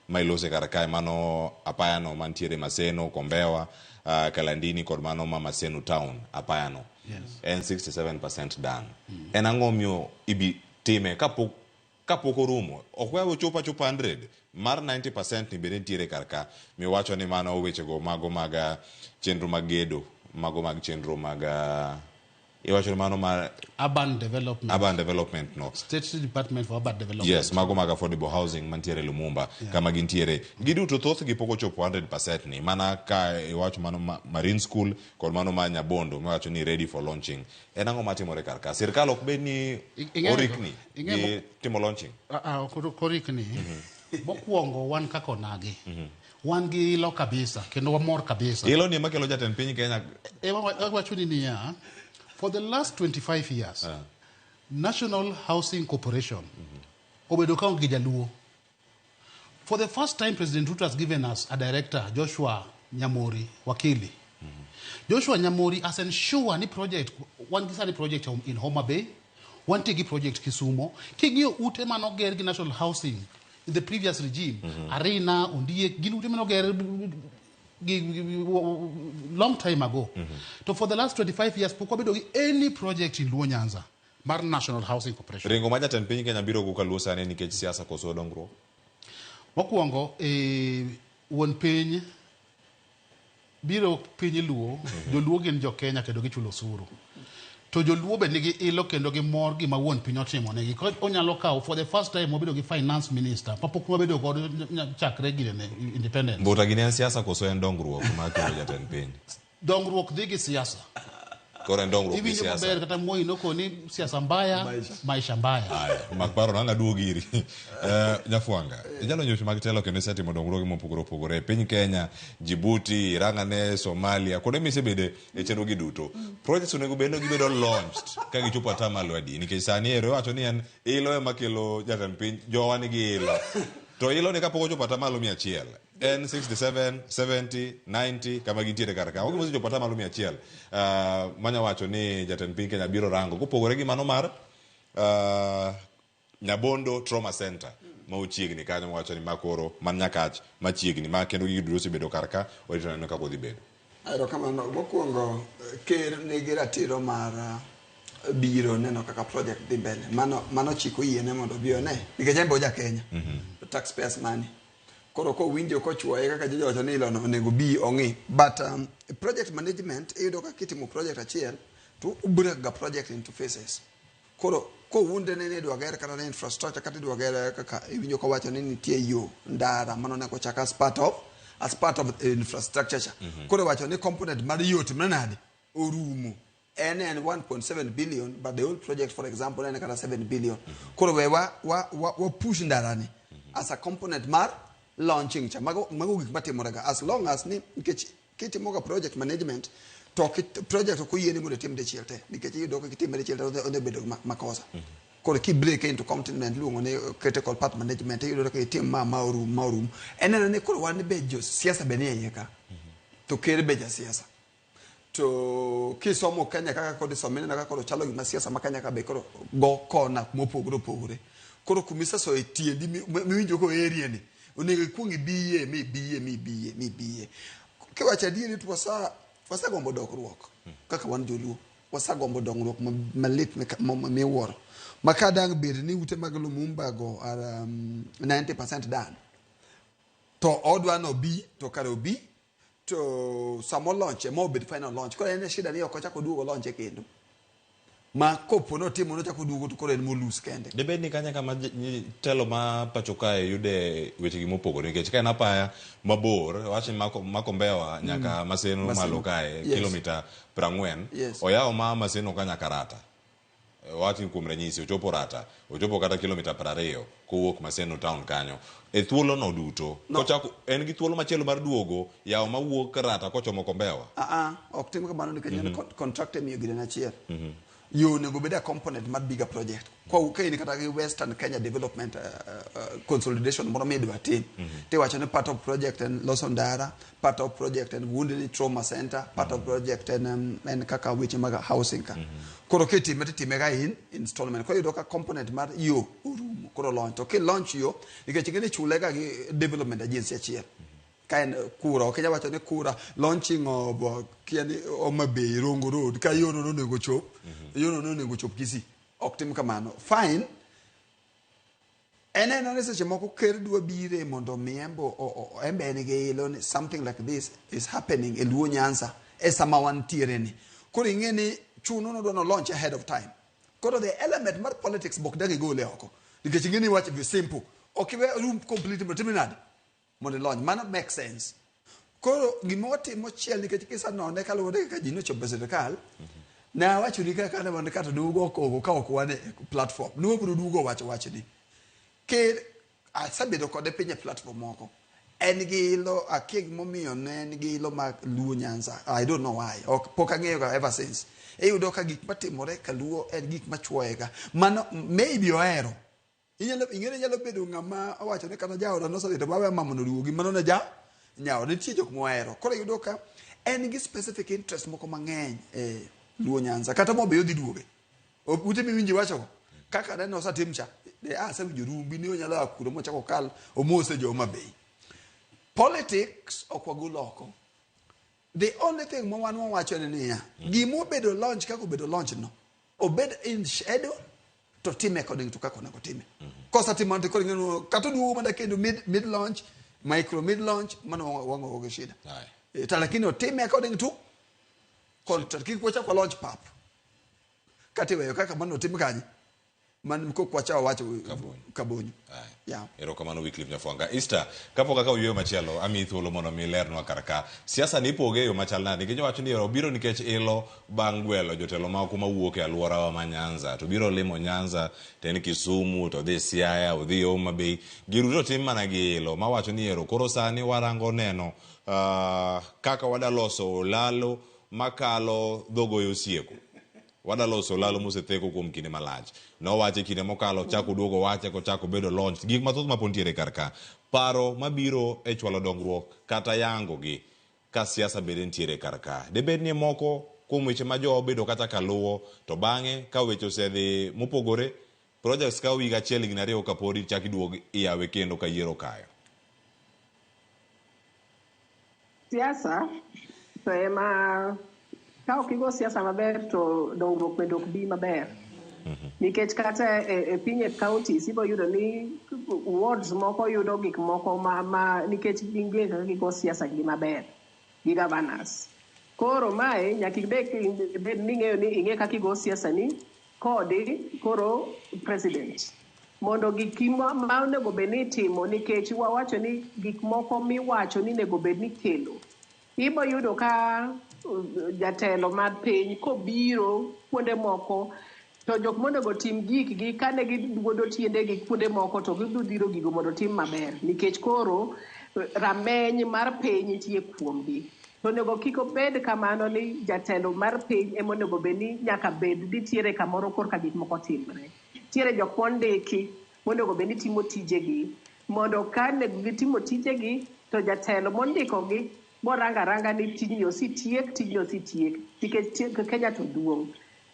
ma ilose kar kae, mano apayano mantiere Maseno, Kombewa, Kalandini kod mano ma Maseno town apayano.
Yes.
En 67% done. En ang'o miyo ibi time kapok orumo? Ok we ochopo achopa 100 mar 90% ni bende nitiere kar ka. Miwacho ni mano wechego mago mag chenro mag gedo, mago mag chenro mag iwacho ni mano mar
Urban Development.
Urban Development no.
State Department for Urban Development.
Yes, mago mag affordable housing mantiere Lumumba. Kama gintiere. Giduto thothgi pok ochopo 100% ni. Mana ka iwacho mano Marine School kod mano ma Nyabondo miwacho ni ready for launching. En ang'o matimore kar ka? Sirkal ok bed ni orikni gi timo launching?
Korikni. Mokwongo wan kaka onagi. Wan gi ilo kabisa kendo wamor kabisa.
Ilo ni ema kelo jatend piny Kenya.
Wacho ni niya, for the last 25 years, National Housing Corporation obedo ka onge gi jaluo. For the first time, President Ruto has given us a director, Joshua Nyamori Wakili. Joshua Nyamori has ensured ni project, wan gi sani project in Homa Bay, wantie gi project Kisumo, king'iyo ute manoger gi National Housing in the previous regime, Arena, Ondiek, gin ute manoger long time ago. So for the last 25 years, pok wabedo gi any project in Luo Nyanza Mar National Housing Corporation.
Ringo ma jatend piny Kenya biro go kaluo sani nikech siasa koso dongruok?
Mokwongo, wuon piny biro piny Luo, Joluo gin jo Kenya kendo gichulo osuru. To Joluo be nigi ilo kendo gi mor gima wuon piny otimo negi. Koro onyalo kawo for the first time wabedo gi finance minister mapok wabedo godo chakre ginene independence.
Mbuta gini en siasa koso en dongruok ma kelo jatend piny?
Dongruok dhi gi siasa.
Koro en dongruok gi
Iwinjo
siasa.
maber kata Moi nokoni siasa mbaya, maisha mbaya.
Aya, mak paro nang' aduog iri. Nyafwanga, inyalo nyocho mag telo kendo isetimo dongruoge mopogore opogore e piny Kenya, Djibouti, Irang'ane, Somalia, kuonde misebede e chenro gi duto. Projects onego bed ni gibedo launched ka gichopo atamalo adi? Nikech sani ero iwacho ni en ilo ema kelo jatend piny, jowa nigi ilo. To ilo ni kapok ochopo atamalo 100, en 67, 70, 90 kama gintiere kar ka. Onge mosechopo atamalo 100. Manya wacho ni jatend piny Kenya biro rango kopogore gi mano mar Nyabondo Trauma Center ma ochiegni kanyo mawacho ni ma koro man Nyakach machiegni ma kendo gigo duto osebedo kar ka warito neno kaka odhi bedo.
Erokamano. Mokwongo, ker nigi ratiro mar biro neno kaka project dhi mbele. Mano chik oyiene mondo obi one. Nikech en be oja Kenya. Taxpayers money. Koro kowinjo kochuoye kaka jojo wacho ni ilono onego bi ong'i. But project management iyudo ka kitimo project achiel to u break ga project into phases. Koro kowuonde ni idwa ger kata ni infrastructure kata idwa ger kaka iwinjo kowacho ni nitie yo ndara mano onego chak as part of infrastructure cha. Koro iwacho ni component mar yo timre nade? Orumo. En 1.7 billion but the whole project for example en kata 7 billion. Koro we wa push ndara ni as a component mar launching cha. Mago gik matimore ga as long as ni nikech kitimo ga project management to project ok oyieni mondo itim dichiel te nikech iyudo ka kitime dichiel te odhi bedo makosa. Koro ki break into component iluongo ni critical path management iyudo ka itim ma orum ma orum. En ni koro wan be jo siasa be ni e iye ka. To ker be ja siasa. To kisomo Kenya kaka kod isomo ineno kaka koro chalo gima siasa ma Kenya ka be koro go kona mopogore opogore. Koro kumisesoye tiendi miwinjo koherie ni onego ikuong ibiye mibiye mibiye mibiye. Kiwacho adieri to wasegombo dongruok kaka wan joluo. Wasegombo dongruok malit miwuoro. Ma ka dang' bed ni ute mag Lumumba go are 90% done. To odwa no bi to kare obi to samo launch ema obed final launch. Koro en e shida ni ok ochak oduogo launch kendo. Ma kopo notimo nochak oduogo to koro en molus kende.
Dibed ni kanya kama telo ma pacho kae yude weche gi mopogore nikech ka en apaya mabor wach ni mako Mbewa nyaka Maseno malo kae kilomita 40 oyawo ma Maseno ka nyaka Rata. Wach ni kuom ranyisi ochopo Rata ochopo kata kilomita 20 kowuok Maseno town kanyo e thuolo no duto kochako en gi thuolo machielo mar duogo yawo mawuok Rata kochomo Kombewa.
Ok tim kamano nikech en contract emiyo gine achiel. Yo onego bed a component mar bigger project. Kwa ka in kata gi Western Kenya Development Consolidation moro midwa tim. Tiwacho ni part of project en loso ndara, part of project en Wounded Trauma Center, part of project en kaka weche mag housing ka. Koro kitime titime ga in installment. Koro iyudo ka component mar yo orumo koro launch. To ki launch yo nikech ing'e ni chule ga gi development agency achiel. Ka en kura, ok inyal wacho ni kura launching of kia ni Homa Bay Rongo Road ka yo no onego chop, yo no onego chop Kisii. Ok tim kamano. Fine. En ni seche moko ker dwa bire mondo mi embo embe en gi ilo ni something like this is happening e Luo Nyanza e sama wantiere ni. Koro ing'e ni chuno nodwa no launch ahead of time. Koro the element mar politics bok dang igole oko. Nikech ing'e ni wach be simple. Ok iwe room complete mondo timri nade? Mondo launch. Mano make sense. Koro gima watimo chiel nikech kisanone kaluwore kaka ji nochopo e sirikal, ne awacho ni kaka ne wan kata duogo koko ka ok wan e platform. Ne wabiro duogo wacho wachni. Ker asebedo kode piny e platform moko. En gi ilo, akia gimomiyo ne en gi ilo mag Luo Nyanza. I don't know why. Ok, pok ang'eyo ga ever since. Iyudo ka gik matimore ka Luo en gik machuoye ga. Mano maybe ohero. Ing'e nyalo bedo ng'ama owacho ni kata jaoda nosedhi to bawe mama noduogi, mano ne ja nyawo. Nitie jok mohero. Koro iyudo ka en gi specific interest moko mang'eny e Luo Nyanza. Kata mobe odhi duoge. Ute miwinji wacho go. Kaka neno osetim cha. De asewinjo rumbi ni onyalo a kuro mochako kal omose jo Homa Bay. Politics ok wagol oko. The only thing ma wan wawacho en niya, gima obedo launch kaka obedo launch no, Obed in schedule to time according to kaka onego time. Kosetimo to koro ing'eyo kata oduogo mana kendo mid launch, micro mid launch, mano wang'o gi shida. To lakini otime according to contract. Kik wachak wa launch pap. Kata iweyo kaka mano otim kanye. Man kok wacha wacho Kabonyo. Yeah.
Erokamano Wycliffe Nyafwanga. Easter, kapok akawo yueyo machielo, amiyi thuolo mondo mi ilernwa kar ka. Siasa ni ipoge e yo machal nade? Nikech iwacho ni obiro nikech ilo bang' gwelo jotelo moko mawuok e alworawa ma Nyanza. To biro limo Nyanza, to en Kisumu, to odhi Siaya, odhi Homa Bay. Gigi duto otim mana gi ilo. Mawacho ni ero koro sani warango neno kaka wadaloso olalo makalo dhogoyo osieko. Wadaloso olalo mosetheko kuom kinde malach. Nowache kinde mokalo, chako oduogo wache kochako bedo launched. Gik mathoth mapod nitiere kar ka. Paro mabiro e chwalo dongruok kata yango gi ka siasa bende nitiere kar ka. Debed ni moko kuom weche ma jowa obedo kata ka luwo, to bang'e ka weche osedhi mopogore, projects kawo higa achiel higni ariyo kapod ichak iduog iyawe kendo ka yiero okayo.
Siasa to ema ka ok igo siasa maber to dongruok bende ok bi maber. Nikech kata e piny e counties ibo yudo ni wards moko yudo gik moko ma nikech ging'e kaka gigo siasa gi maber gi governors. Koro mae nyaka ibed ni ing'eyo ni ing'e kaka igo siasa ni kodi koro president. Mondo gik ma onego bed ni itimo nikech wawacho ni gik moko miwacho ni onego bed ni kelo. Ibo yudo ka jatelo mar piny kobiro kuonde moko to jok monego tim gikgi kane giduodo tiendegi kuonde moko to gidhi dhiro gigo mondo otim maber nikech koro rameny mar piny nitie kuomgi. To onego kik obed kamano ni jatelo mar piny ema onego bed ni nyaka bed nitiere kamoro korka gik moko timre. Nitiere jok mondiki monego bed ni timo tijegi mondo ka nego gitimo tijegi to jatelo mondikogi borango aranga ni tijni osetiek, tijni osetiek nikech Kenya to duong'.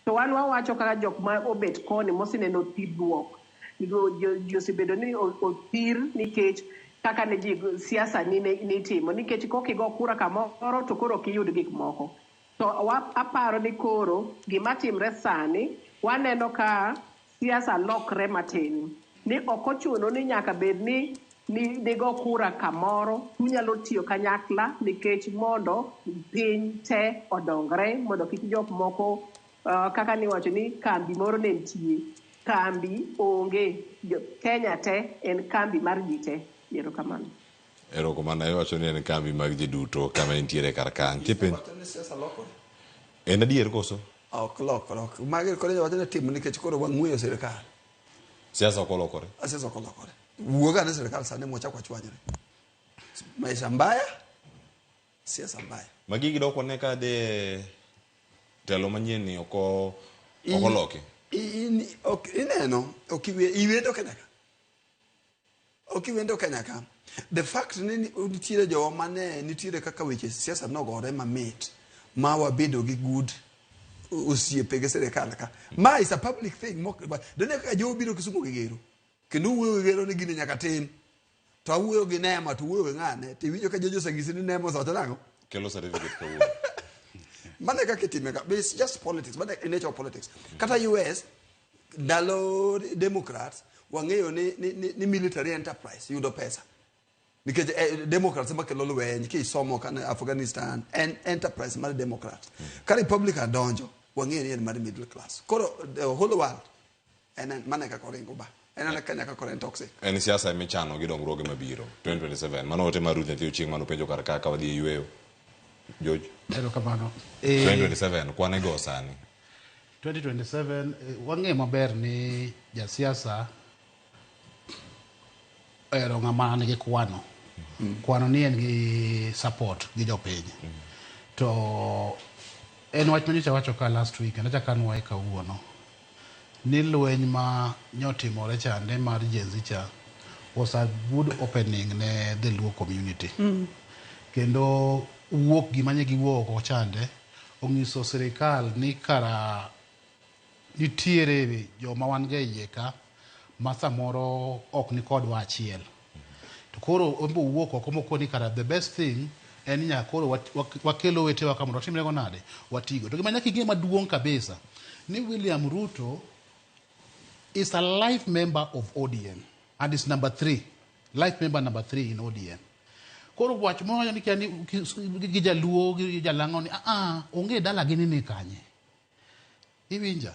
To wan wawacho kaka jok ma obet koni moseneno thirruok. Ji osebedo ni othir nikech kaka ne ji siasa ni nitimo nikech kokigo kura kamoro to koro ok iyud gik moko. To aparo ni koro gima timre sani waneno ka siasa lokre matin. Ni ok ochuno ni nyaka bed ni nigo kura kamoro, unyalo tiyo kanyakla nikech mondo piny te odongre, mondo kik jok moko kaka niwacho ni kambi moro ne nitie. Kambi onge. Kenya te en kambi mar ji te. Erokamano.
Erokamano. Iwacho ni en kambi mag ji duto kama entiere kar ka. Nitie penjo. En adier koso?
Ok lokore. Magi koro iwacho ni timo nikech koro wang'weyo sirikal.
Siasa ok olokore.
Siasa ok olokore. Wuog ane sirikal sani mwachak wachwanyre. Maisha mbaya, siasa mbaya.
Magi gidok wane ka de telo manyien ni ok oloki.
Ineno, ok iwendo Kenya ka. Ok iwendo Kenya ka. The fact ni nitiere jowa mane nitiere kaka weche siasa nogore mamit ma wabedo gi good osiepe gi sirikal ka. Ma is a public thing. Done kaka jowa biro Kisumu gi gero. Kendo wuoyo gi gero ni gini nyaka tim. To awuoyo gi Nema to wuoyo gi ng'ane. To iwinjo ka jojo oseng'isi ni Nema osewacho nang'o?
Kelo certificate kawuono.
Mano e kaka itime ka. It's just politics. Mano e nature of politics. Kata US, ndalo Democrats, wang'eyo ni military enterprise yudo pesa. Nikech Democrats ema kelo lweny, kisomo kana Afghanistan, en enterprise mar Democrats. Ka Republican donjo, wang'eyo ni en mar middle class. Koro the whole world, en mano e kaka oringo ba. En ana Kenya kaka en toxic.
En siasa emichano gi dongruoge mabiro 2027. Mano ote mar Ruth Nyathi Ochieng' mano penjo kar ka wadhi e yueyo. George.
Erokamano.
2027 kwane go sani.
2027 wang'eyo maber ni jasiasa ohero ng'ama nigi kwano. Kwano ni en gi support gi jopiny. To en wach manyocha wacho ka last week, kendo achako anuoye kawuono. Ni lweny ma nyotimore chande mar Gen Z cha was a good opening ne the Luo community. Kendo wuok gima ne giwuok oko chande onyiso sirikal ni kara nitiere joma wan go e iye ka ma samoro ok ni kodwa achiel. To koro en be owuok oko mokoni kara the best thing en ni nyaka koro wakelo owetewa ka mondo watimre go nade? Watigo. To gima nyaka ing'e maduong' kabisa Ni William Ruto is a life member of ODM and is number 3, life member number 3 in ODM. Koro wach moro ni kia ni gi jaluo gi jalang'o ni ah onge dala gi ni kanye. Iwinja?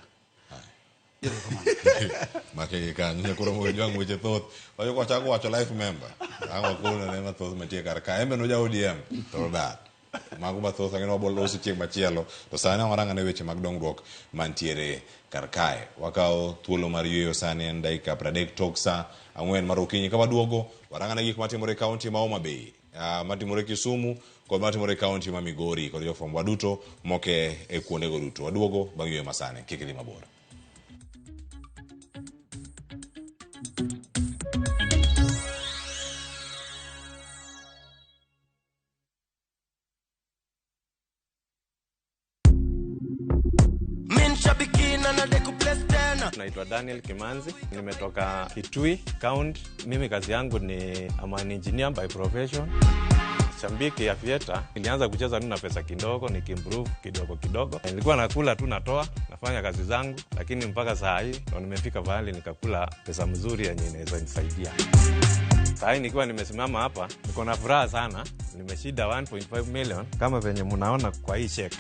Make gi kanyo koro mo jwang' weche thoth. Wacho kwa chako wacho life member. Ang' wakono ne mathoth mantie kar ka. En be noja ODM to odar. Mago mathoth ang'e ni wabo loso chieng' machielo. To sani warang' ane weche mag dongruok mantiere kar kae. Wakawo thuolo mar yueyo sani en dakika 30 tok sa 4 mar okinyi. Ka waduogo, warang' ane gik matimore e kaunti ma Homa Bay, matimore Kisumu kod matimore e kaunti ma Migori kod jofwambo duto moke e kuondego duto. Waduogo bang' yueyo masani. Kik idhi mabor.
Naitwa Daniel Kimanzi, nimetoka Kitui County. Mimi kazi yangu ni I'm an engineer by profession. Shabiki ya Aviator, nilianza kucheza tu na pesa kidogo, nikiimprove kidogo kidogo. Nilikuwa nakula tu natoa, nafanya kazi zangu, lakini mpaka saa hii ndo nimefika pahali nikakula pesa mzuri yenye inaweza nisaidia. Saa hii nikiwa nimesimama hapa, niko na furaha sana. Nimeshinda 1.5 million kama venye mnaona kwa hii check.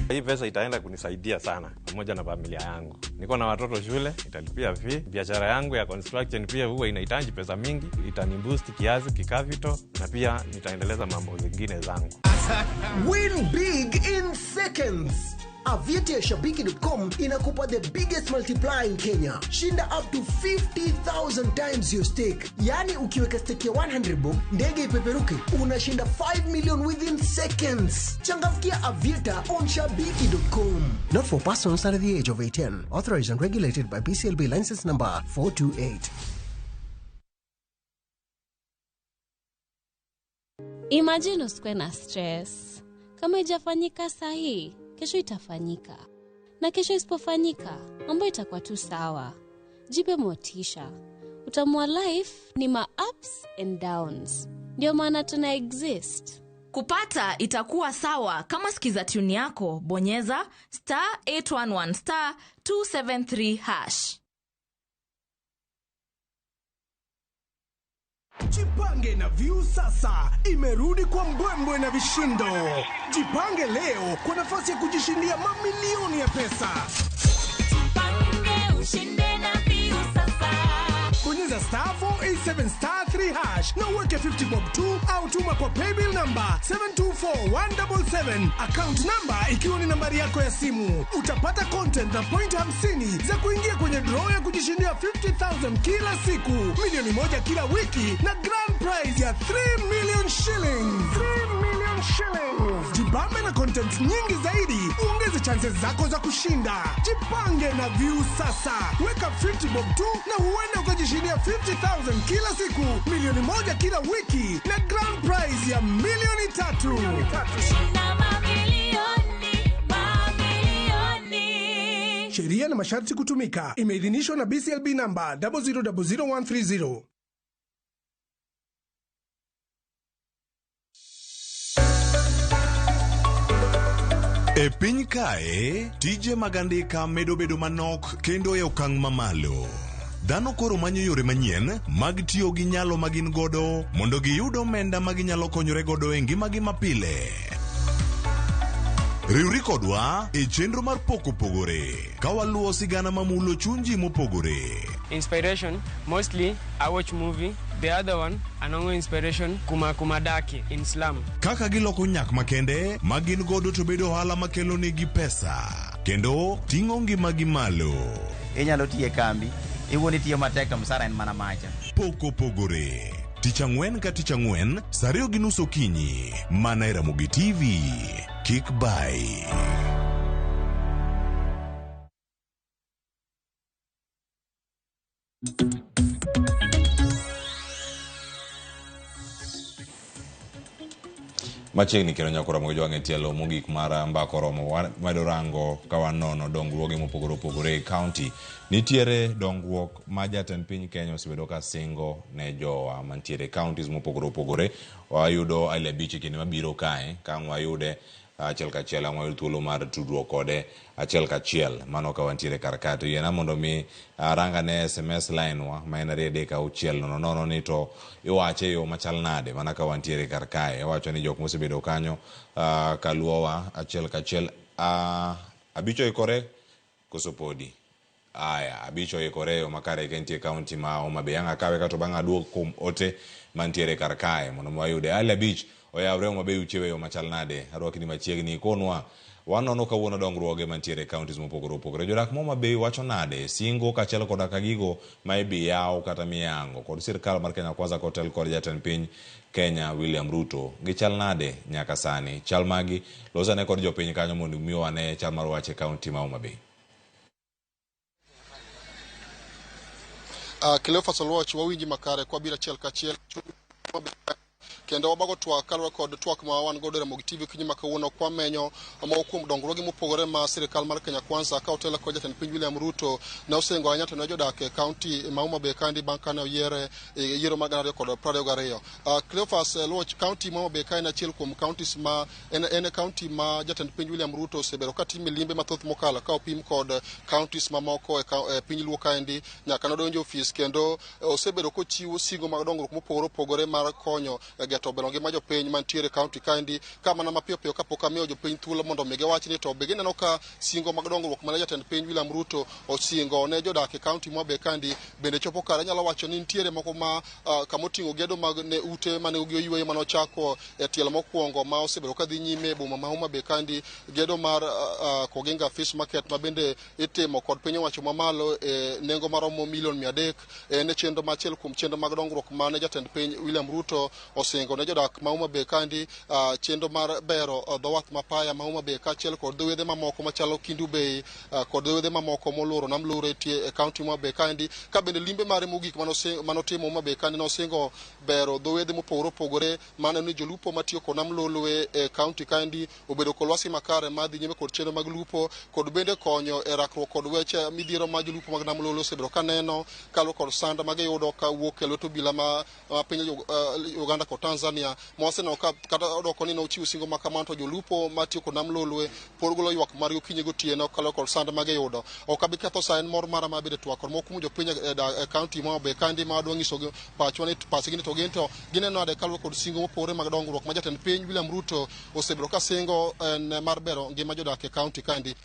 Hii pesa itaenda kunisaidia sana pamoja na familia yangu. Niko na watoto shule, italipia fee. Biashara yangu ya construction pia huwa inahitaji pesa mingi, itaniboost kiasi kikapital na pia nitaendeleza mambo zingine zangu.
Win big in seconds. Aviator Shabiki.com inakupa the biggest multiplier in Kenya. Shinda up to 50,000 times your stake. Yani ukiweka stake ya 100 bob, ndege ipeperuke, unashinda 5 million within seconds. Changamkia Aviator on Shabiki.com. Not for persons under the age of 18. Authorized and regulated by BCLB license number 428.
Imagine usikuwe na stress. Kama ijafanyika sahi, kesho itafanyika. Na kesho isipofanyika, mambo itakuwa tu sawa. Jipe motisha. Utamu life ni ma ups and downs. Ndio maana tuna exist.
Kupata itakuwa sawa kama sikiza tune yako, bonyeza star 811 star 273 hash.
Jipange na View sasa imerudi kwa mbwembwe na vishindo. Jipange leo kwa nafasi ya kujishindia mamilioni ya pesa.
Jipange ushinde na View sasa.
Bonyeza star 487 star 3 hash na uweke 50 bob 2 au tuma kwa paybill number 724177, account number ikiwa ni nambari yako ya simu. Utapata content na point 50 za kuingia kwenye draw ya kujishindia 50,000 kila siku, milioni 1 kila wiki na grand prize ya 3 million shillings. 3 million shillings. Jibambe na content nyingi zaidi, uongeze chances zako za kushinda. Jipange na View sasa. Weka 50 bob 2 na huenda ukajishindia 50,000 kila siku, milioni 1 kila wiki na grand prize ya milioni 3.
Shinda mamilioni, mamilioni.
Sheria na masharti kutumika. Imeidhinishwa na BCLB number 0000130.
E piny kae, tije mag andika medo bedo manok kendo e okang' mamalo. Dhano koro manyo yore manyien mag tiyo gi nyalo ma gin godo mondo giyud omenda ma ginyalo konyore godo e ngimagi mapile. Riwri kodwa e chenro mar Pok Opogore ka waluwo sigana mamulo chuny ji mopogore.
Inspiration, mostly I watch movie. The other one, anongo inspiration, kuma kumadaki in slum.
Kaka giloko nyak makende ma gin godo to bedo ohala makelo negi pesa kendo ting'o ngimagi malo.
Inyalo tiyo e kambi, iwuon itiyo matek to msara en mana macha.
Pok Opogore. Tich ang'wen ka tich ang'wen, sa 2:30 okinyi, mana e Ramogi TV. Kik bai. Machiegni kendo nyako Ramogi Jwang' e tielo mogik mar mbaka oromo medo rango ka wanono dongruoge mopogore opogore e county. Nitiere dongruok ma jatend piny Kenya osebedo ka singo ne jowa mantiere e counties mopogore opogore. Wayudo aile abich e kinde mabiro kae, ka ang' wayude Achiel kachiel ang' wayud thuolo mar tudruok kode achiel kachiel mano ka wantiere kar kae. To yiena mondo mi arang ane SMS line wa ma en 2 3 6 0 0 ni to iwache e yo machal nade mana ka wantiere kar kae. Iwacho ni jok mosebedo kanyo kaluwowa achiel kachiel. Abich oikore koso podi? Aya, abich oikore e yo makare ka entie kaunti ma Homa Bay. Ang' akawe kato bang' aduog kuom ote mantiere kar kae mondo mi wayude. Ali abich oyawre Homa Bay uchiewe e yo machal nade? Arwakni machiegni ikonwa. Wanono kawuono dongruoge mantiere e counties mopogore opogore. Jodak ma Homa Bay wacho nade? Singo kaachiel koda ka gigo ma ibi yaw kata miyango kod sirkal mar Kenya Kwanza kotel kod jatend piny Kenya William Ruto gichal nade nyaka sani? Chal magi losane kod jopiny kanyo mondo mi wane chal mar wach e county ma Homa Bay.
Cleophas Oluoch, wawinji makare kwa biro achiel kachiel kendo wabago twak kaluwore kod twak ma wan godo e Ramogi TV okinyi ma kawuono kwamenyo moko kuom dongruoge mopogore ma sirikal mar Kenya Kwanza ka otelo kod jatend piny William Ruto ne osingo ahinya to ne jodak e kaunti ma Homa Bay kaendi bang' kane oyiere e yiero mar 2022. Cleophas Oluoch, kaunti ma Homa Bay ka en achiel kuom counties ma en e kaunti ma jatend piny William Ruto osebedo ka timo limbe mathoth mokalo ka opim kod counties mamoko e piny Luo kaendi nyaka nodonjo e ofis kendo osebedo kochiwo singo mag dongruok mopogore opogore mar konyo geto bero ngima jopiny mantiere e kaunti kaendi. Ka mana mapiyo piyo kapok amiyo jopiny thuolo mondo mi giwach ni to be gineno ka singo mag dongruok mane jatend piny William Ruto osingo ne jodak e kaunti ma Homa Bay kaendi bende chopo kare. Anyalo wacho ni nitiere moko ma kamoting'o gedo mag ne ute mane gi oyweyo mane ochako e tielo mokwongo ma osebedo ka dhi nyime e boma ma Homa Bay kaendi, gedo mar Koginga Fish Market ma bende itimo kod piny owacho mamalo e nengo maromo milion 300 en e chenro ma achiel kuom chenro mag dongruok mane jatend piny William Ruto osingo ne jodak ma Homa Bay kaendi. Chenro mar bero dho wath ma Paya ma Homa Bay kaachiel kod dho wedhe mamoko machalo Kindu Bay kod dho wedhe mamoko moluoro nam Lure tie e kaunti ma Homa Bay kaendi. Ka bende limbe mare mogik manotimo Homa Bay kaendi nosingo bero dho wedhe mopogore opogore maneno ni jolupo matiyo kod nam Lolwe e kaunti kaendi obedo kod lwasi makare mar dhi nyime kod chenro mag lupo kod bende konyo e rakruok kod weche midhiero ma jolupo mag nam Lolwe osebedo ka neno kaluwore kod sand ma giyudo kawuok e lwet obila ma piny Uganda kod Tanzania. Ma waseneno ka kata odoko ni nochiwo singo ma kamano to jolupo matiyo kod nam Lolwe pod golo ywak margi okinyi gotieno kaluwore kod sand ma giyudo. Ok abi ketho sa, en mor mara mar bedo e twak kod moko kuom jopiny e kaunti ma Homa Bay kaendi ma wadwa nyisogi pachwa ni pachgi ni to gin to gineno nade kaluwore kod singo mopogore mag dongruok ma jatend piny William Ruto osebedo ka singo en mar bero ngima jodak e kaunti kaendi.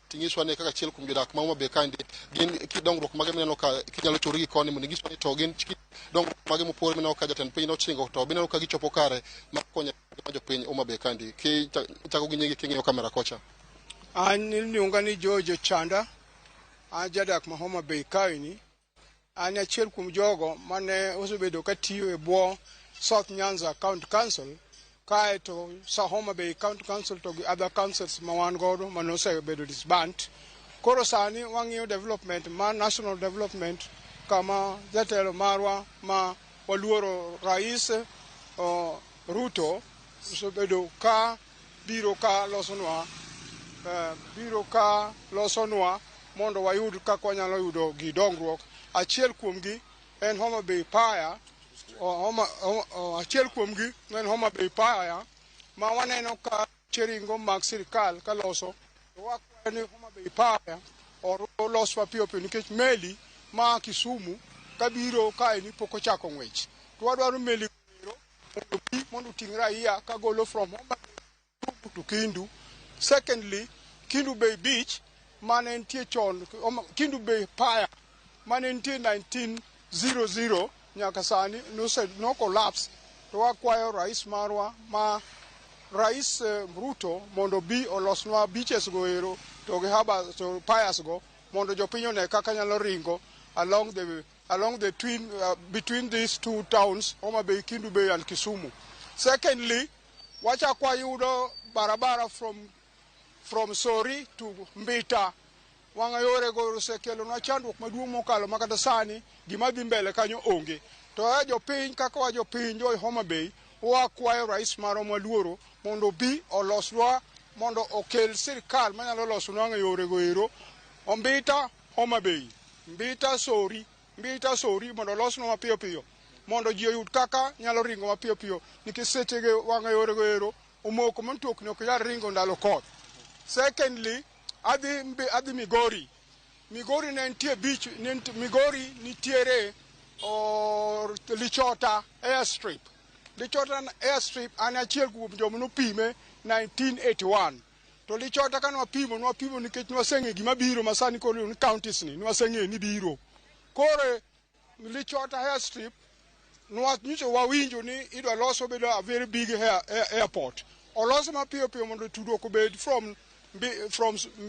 Ting'iswa ni kaka achiel kuom jodak ma Homa Bay kaendi gin dongruok mage mineno ka kinyalo chori gi koni mondo inyiswa ni to gin dongruok mage mopogore mineno ka jatend piny nosingo to bineno ka gichopo kare mar konyo ngima jopiny Homa Bay kaendi. Kichako gi nyingi king'iyo kamera kocha.
An iluonga ni George Ochanda, an jadak ma Homa Bay kaeni. An achiel kuom jogo mane osebedo ka tiyo e bwo South Nyanza County Council, kaeto sa Homa Bay County Council to gi other councils ma wan godo mane osebedo disband. Koro sani wang'iyo development ma national development kama jatelo marwa ma waluoro Rais Ruto osebedo ka biro ka losonwa biro ka losonwa mondo wayud kaka wanyalo yudo gi dongruok. Achiel kuomgi en Homa Bay Pier, achiel kuomgi en Homa Bay Pier ma waneno ka cheringo mag sirikal ka loso. To wakwayo ni Homa Bay Pier olos mapiyo piyo nikech meli ma Kisumu kabiro kaeni pok ochako ng'wech. To wadwaro meli ero mondo obi mondo oting' raia kagolo from Homa Bay to Kindu. Secondly, Kindu Bay Beach mane nitie chon, Kindu Bay Pier mane nitie 1900 nyaka sani no collapse. To wakwayo rais marwa ma Rais Ruto mondo obi olosnwa beaches go ero to gi harbour to piers go mondo jopiny one kaka nyalo ringo along the twin between these two towns, Homa Bay, Kindu Bay and Kisumu. Secondly, wachak wayudo barabara from Sori to Mbita. Wang'a yore go osekelonwa chandruok maduong' mokalo ma kata sani gima dhi mbele kanyo onge. To e jopiny kaka wa jopiny jo Homa Bay wakwayo rais marwa maluoro mondo obi olosnwa mondo okel sirikal manyalo losonwa wang'a yore go ero Ombita Homa Bay, Mbita Sori, Mbita Sori mondo olosnwa mapiyo piyo mondo ji oyud kaka nyalo ringo mapiyo piyo nikech sechege wang'a yore go ero Omoko ma mtokni ok nyal ringo ndalo koth. Secondly, adhi Migori. Migori ne nitie beach, Migori nitiere Lichota airstrip. Lichota airstrip an achiel kuom joma nopime 1981. To Lichota ka nwapimo, nwapimo nikech nwaseng'e gima biro ma sani koro ni counties ni, nwaseng'e ni biro. Koro Lichota airstrip nyocha wawinjo ni idwa los obedo a very big airport. Olose mapiyo piyo mondo tudruok obed from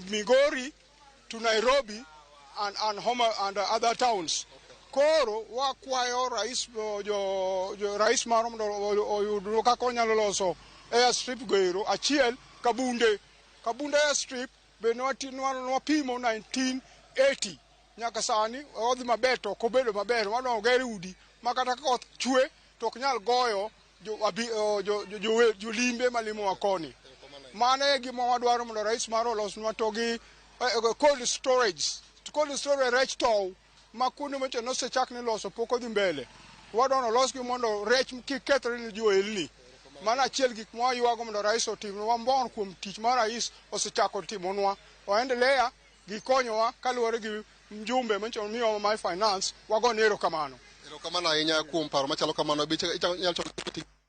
Migori to Nairobi and Homa and other towns. Koro wakwayo rais jo rais marwa mondo oyud kaka onyalo loso airstrip goero achiel Kabunde. Kabunde airstrip be nwapimo 1980 nyaka sani odhi maber to ok obedo maber. Wadwa oger udi ma kata ka koth chwe to ok nyal goyo jolimbe malimowa koni. Mano e gima wadwaro mondo rais marwa olosnwa to gi cold storage. Cold storage rech tow ma kuonde mocha nosechak ni loso pok odhi mbele. Wadwa ni olosgi mondo rech kik kethre ne johelni. Mano achiel gik ma waywago mondo rais otimnwa. Wamor kuom tich ma rais osechako timonwa. Waendelea gi konyowa kaluwore gi mjumbe manyicho miyowa mar finance, wagone erokamano.
Erokamano ahinya kuom paro machalo kamano. Be inyalo chako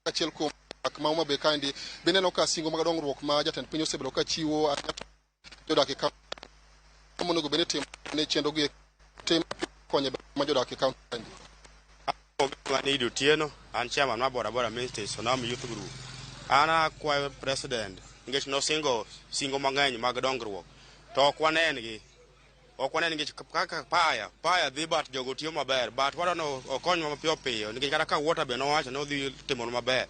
achiel kuom ma Homa Bay kaendi, be ineno ka singo mag dongruok ma jatend piny osebedo ka chiwo ahinya jodak e kaunti monego bed ni timo ne chenro gi tim konyo ma jodak e kaunti kaendi?
An Idi Otieno, an chairman mar Boda Boda Ministry, Sonam Youth Group. An akwayo president nikech nosingo singo mang'eny mag dongruok to ok wanen gi. Ok wanen nikech kaka paya dhi but jogo tiyo maber, but wadwa ni okonywa mapiyo piyo nikech kata ka water be nowacho ni odhi timonwa maber.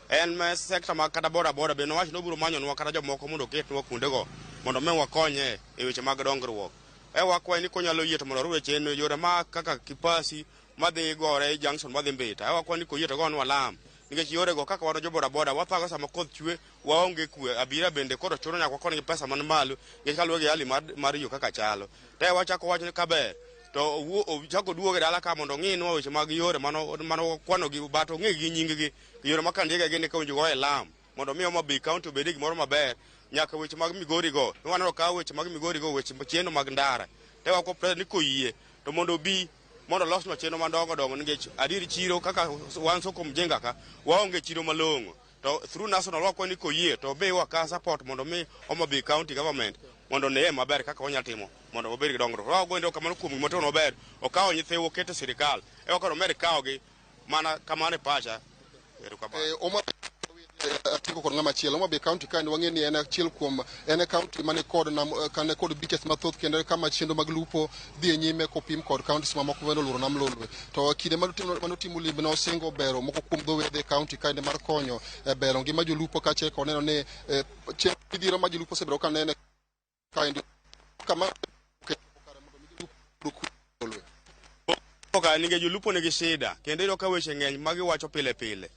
En ma sector mag kata boda boda be nowacho ni obiro manyonwa kata jomoko mondo oketnwa kuondego mondo mi wakonye e weche mag dongruok. E wakwaye ni konyalo yie to mondo oruwe chien yore ma kaka Kipasi madhi Gore junction madhi Mbita. E wakwaye ni koyie to gonwa lam nikech yore go kaka wan jo boda boda wathago sama koth chwe waonge kwe. Abiria bende koro chuno nyaka wakony gi pesa man malo nikech kaluwore gi hali mar yo kaka chalo. Te wachako wacho ni kaber to ochako oduogo e dala ka mondo ong'inwa weche mag yore mano kwano gi but ong'e gi nying gi yore ma kandiega gin ka owinjo goye lam mondo mi Homa Bay County obed gimoro maber nyaka weche mag Migori go. Waneno ka weche mag Migori go weche chenro mag ndara. Te wako president ni koyie to mondo obi mondo olosnwa chenro madongo dongo nikech adier chiro kaka wan soko mjenga ka waonge chiro malong'o. To through national wakwayo ni koyie to omiwa ka support mondo mi Homa Bay County government mondo oneye maber kaka wanyalo timo mondo wabed gi dongruok. Wagoyo erokamano kuom gima otimo maber, okawo nyithiwa oketo e sirikal, eka koro omed kawogi mana kamano e pacha. Erokamano.
Homa Atieko kod ng'ama chielo. Homa Bay County kaendi wang'e ni en achiel kuom en e county mane kod nam kane kod beaches mathoth kendo kama chenro mag lupo dhi e nyime kopim kod counties mamoko bende oluoro nam Lolwe. To kinde manotimo limbe nosingo bero moko kuom dho wedhe e county kaendi mar konyo e bero ngima jolupo kaachiel kod neno ni chenro midhiero ma jolupo osebedo ka nene kaendi kama Lolwe.
Ka nikech jolupo nigi shida kendo iyudo ka weche ng'eny ma giwacho pile pile.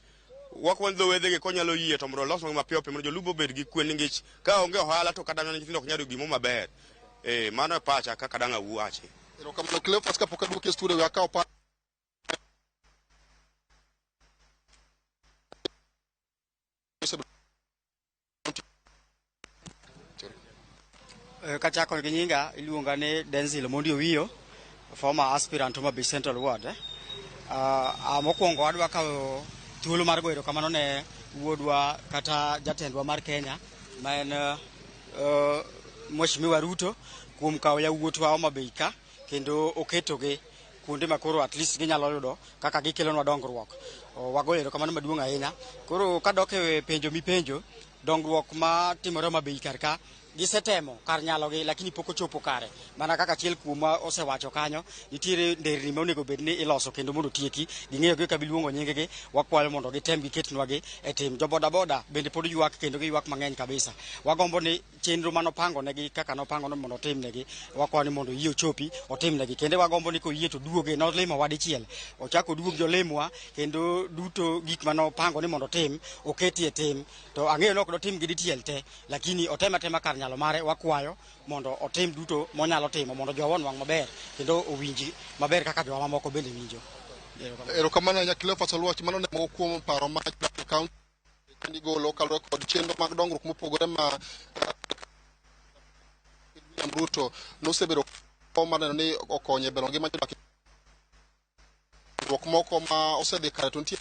Wakwan dho wedhegi konyalo yie to mondo olosnwa mapiyo piyo mondo jolupo obed gi kwe nikech ka onge ohala to kata mana nyithindo ok nyal yudo gimoro maber. Mano e pacha kaka dang' awuachi.
Erokamano Cleophas, kapok aduoki e studio we akaw pa
Kachako gi nyinga iluonga ni Denzil Omondi Owiyo, former aspirant Homa Bay Central Ward. Mokwongo adwa kawo thuolo mar goyo erokamano ne wuodwa kata jatendwa mar Kenya ma en Mheshimiwa Ruto kuom kawo yawuotwa Homa Bay ka kendo oketogi kuonde ma koro at least ginyalo yudo kaka gikelonwa dongruok. Wagoyo erokamano maduong' ahinya. Koro kadok e penjo mipenjo, dongruok ma timore Homa Bay kar ka gisetemo kar nyalogi lakini pok ochopo kare. Mana kaka achiel kuomwa osewacho kanyo, nitiere nderni ma onego bed ni iloso kendo mondo otieki. Ging'eyo gi kabiluongo nying-gi, wakwayo mondo gitem giketnwa gi e tim. Jo boda boda bende pod ywak kendo giywak mang'eny kabisa. Wagombo ni chenro manopango negi kaka nopango ni mondo otimnegi, wakwayo ni mondo oyie ochopi otimnegi. Kendo wagombo ni koyie to oduoge, nolimowa dichiel, ochak oduog jolimwa kendo duto gik manopango ni mondo otim oketi e tim. To ang'eyo ni ok dotim gi dichiel te, lakini otem atema kar nyalo mare. Wakwayo mondo otim duto monyalo timo mondo jowa onwang' maber kendo owinji maber kaka jowa mamoko bende winjo.
Erokamano ahinya Cleophas Oluoch, mano ne moko kuom paro ma jodak e county. Golo kaluwore kod chenro mag dongruok mopogore ma William Ruto nosebedo mar neno ni okonyo e bero ngima jodak. Dongruok moko ma osedhi kare to nitie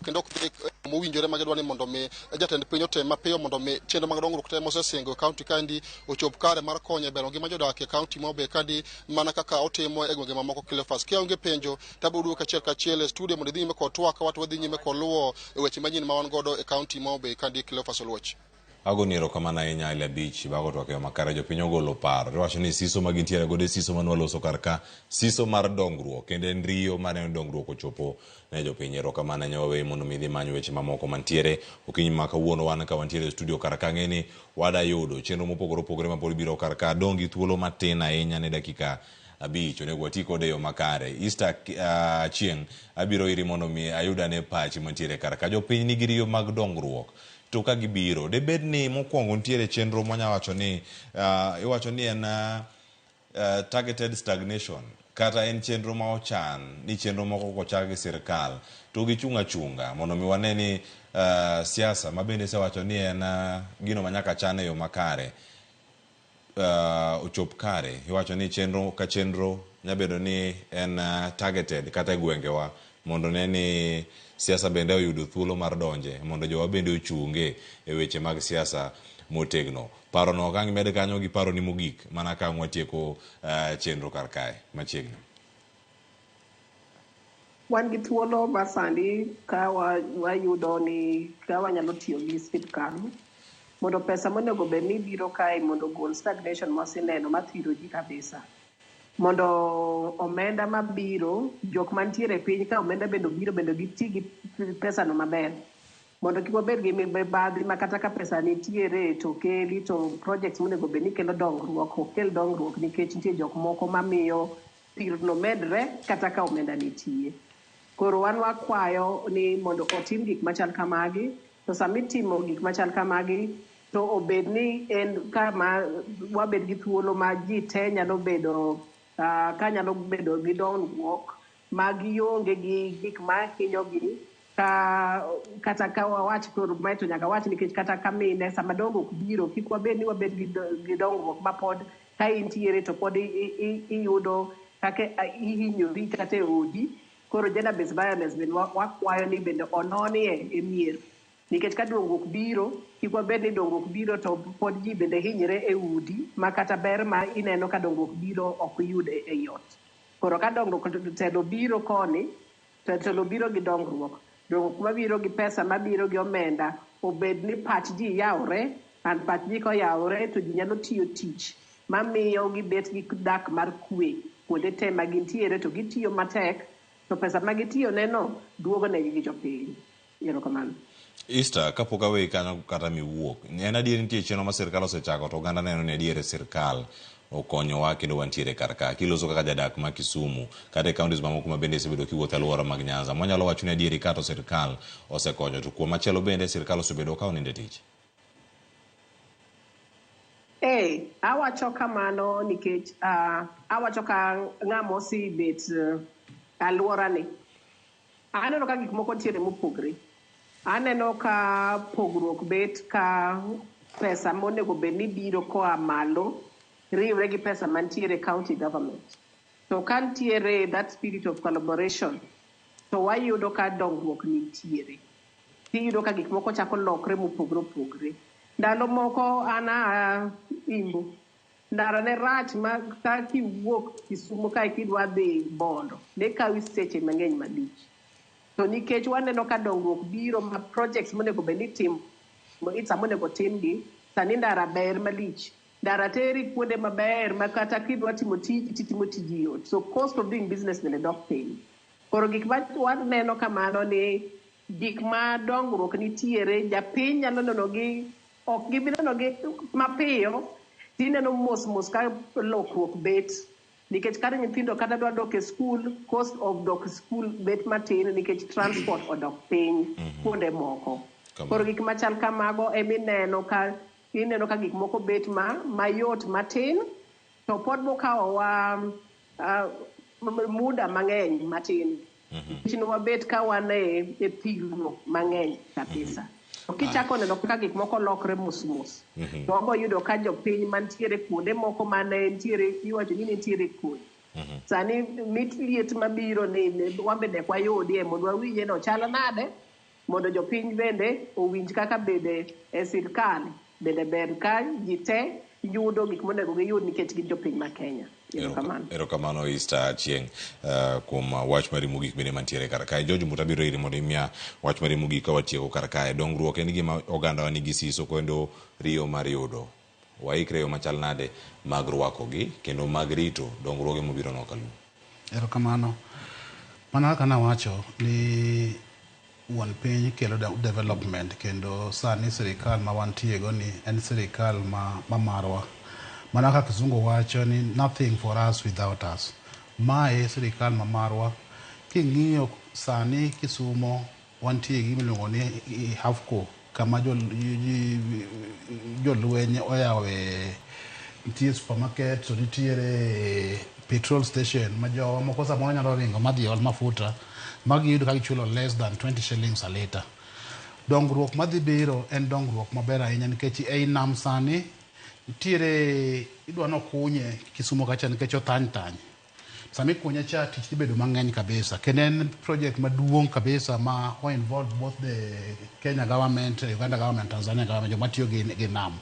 kendo ok dhi mowinjore ma gidwa ni mondo mi jatend piny otem mapiyo mondo mi chenro mag dongruok te mosesingo e kaunti kaendi ochop kare mar konyo e bero ngima jodak e kaunti ma Homa Bay kaendi mana kaka otimo e gwenge mamoko. Cleophas, kionge penjo to abiro duogo achiel kachiel e studio mondo idhi nyime kod twak ka wadhi nyime kod luwo weche manyien ma wan godo e kaunti ma Homa Bay kaendi. Cleophas Oluoch.
Agoni erokamano ahinya Eli Abich bago twak e yo makare. Jopiny ogolo paro tiwacho ni siso ma gintiere godo e siso mane waloso kar ka, siso mar dongruok, kendo en riyo mar neno ni dongruok ochopo ne jopiny. Erokamano ahinya, waweyi mondo mi idhi many weche mamoko mantiere okinyi ma kawuono. Wan ka wantiere e studio kar ka, ang'e ni wada yudo chenro mopogore opogore mapod biro kar ka. Adong' gi thuolo matin ahinya ne dakika 5, onego wati kode e yo makare. Easter chieng' abiro iri mondo mi ayud ane pachi mantiere kar ka. Jopiny nigi riyo mag dongruok, to ka gibiro debed ni mokwongo nitiere chenro mwanya wacho ni iwacho ni en targeted stagnation, kata en chenro ma ochan ni chenro moko kochak gi sirkal to gichung' achunga mondo mi wane ni siasa ma bende isewacho ni en gino ma nyaka chan e yo makare ochop kare. Iwacho ni chenro ka chenro nyabedo ni en targeted kata e gwengewa mondo ne ni siasa bende oyudo thuolo mar donje mondo jowa bende ochunge e weche mag siasa motegno. Parono ok ang' imed kanyo gi paroni mogik mana ka ang' watieko chenro kar kae machiegni.
Wan gi thuolo ma sani ka wayudo ni ka wanyalo tiyo gi sirkal mondo pesa monego bed ni biro kae mondo ogol stagnation mawaseneno mathiro ji kabisa. Mondo omenda mabiro, jok mantiere e piny ka omenda bende obiro bende giti gi pesa no maber. Mondo kik wabed gi mibadhi ma kata ka pesa nitiere to keli to projects monego bed ni kelo dongruok ok kel dongruok nikech nitie jok moko mamiyo thirno medre kata ka omenda nitie. Koro wan wakwayo ni mondo otim gik machal kamagi, to samitimo gik machal kamagi to obed ni en kama wabed gi thuolo ma ji te nyalo bedo ka nyalo bedo gi dongruok ma gionge gi gik ma hinyogi ka kata ka wawach koro mae to nyaka wach nikech kata ka mine sama dongruok biro kik wabed ni wabed gi dongruok ma pod ka intiere to pod iyudo kaka ihinyori kata e odi. Koro gender based violence bende wakwayo ni bende ononie e mier nikech ka dongruok biro kik wabed ni dongruok biro to pod ji bende hinyre e udi ma kata ber ma ineno ka dongruok biro ok yud e ot. Koro ka dongruok telo biro koni to telo biro gi dongruok. Dongruok mabiro gi pesa mabiro gi omenda obed ni pach ji yawre and pach ji koyawre to ji nyalo tiyo tich mamiyo gibet gi dak mar kwe kuonde te ma gintiere to gitiyo matek to pesa ma gitiyo neno duogo negi gi jopiny. Erokamano.
Easter, kapok aweyi kanyo kata miwuok, en adier nitie chenro ma sirkal osechako to oganda neno ni adier sirkal okonyowa kendo wantiere kar ka. Kiloso kaka jadak ma Kisumu kata e counties mamoko ma bende isebedo kiwuotho e alwora mag Nyanza, mwanyalo wacho ni adieri ka to sirkal osekonyo, to kuom machielo bende sirkal osebedo ka onindo e tich.
Ee, awacho kamano nikech awacho ka ng'ama osebet alworani. Aneno ka gik moko nitiere mopogre. Aneno ka pogruok bet ka pesa monego bed ni biro koa malo riwre gi pesa mantiere county government. To ka nitiere that spirit of collaboration, to wayudo ka dongruok nitiere. Tiyudo ka gik moko chako lokre mopogre opogre. Ndalo moko an aa Imbo, ndara ne rach ma ka kiwuok Kisumo kae kidwa dhi Bondo, ne kawi seche mang'eny malich. To nikech waneno ka dongruok biro ma projects monego bed ni itimo sama onego timgi, sani ndara ber malich. Ndara teri kuonde maber ma kata kidwa timo tiji titimo tiji yot. So cost of doing business bende dok piny. Koro gik ma waneno kamano ni gik ma dongruok nitiere, japiny nyalo neno gi, ok gibi neno gi mapiyo, tineno mos mos ka lokruok bet. Nikech kata nyithindo kata dwa dok e skul, cost of dok e skul bet matin nikech transport odok piny kuonde moko. Koro gik machal kamago emineno ka ineno ka gik moko bet ma mayot matin, to pod bokawowa muda mang'eny matin. Nikech ne wabet ka wan e thirno mang'eny kabisa. To kichako neno kaka gik moko lokre mos mos, to wabo yudo ka jopiny mantiere kuonde moko mane nitiere iwacho ni nitiere kwe. Sani mit liet mabiro ni wan bende wayudie mondo wawinje ni ochalo nade, mondo jopiny bende owinj kaka bede e sirkal bende ber ka ji te yudo gik monego giyud nikech gin jopiny ma Kenya. Erokamano.
Erokamano Easter Achieng' kuom wach mari mogik bende mantiere kar kae. George Mbuta biro iri mondo imiya wach mari mogik ka watieko kar kae. Dongruok en gima ogandawa nigi siso kendo riyo mar yudo. Waikre e yo machal nade mag rwakogi kendo mag rito dongruoge mobiro no kaluo.
Erokamano. Mana kaka nawacho ni wuon piny kelo development kendo sani sirikal ma wantie go ni en sirikal ma marwa. Mana kaka kizungu wacho ni nothing for us without us. Mae sirikal ma marwa. King'iyo sani Kisumo wantie gi gima iluongo ni HAFCO kama jolweny oyawe, nitie supermarket to nitiere petrol station ma jowa moko samoro nyalo ringo madhi ol mafuta ma giyudo ka gichulo less than 20 shillings a litre. Dongruok madhi biro en dongruok maber ahinya nikech ei nam sani nitiere idwa nokunye Kisumo kacha nikech othany thany. Sama ikunye cha tich dhi bedo mang'eny kabisa kendo en project maduong' kabisa ma o involve both the Kenya government, Uganda government, Tanzania government joma tiyo gi nam.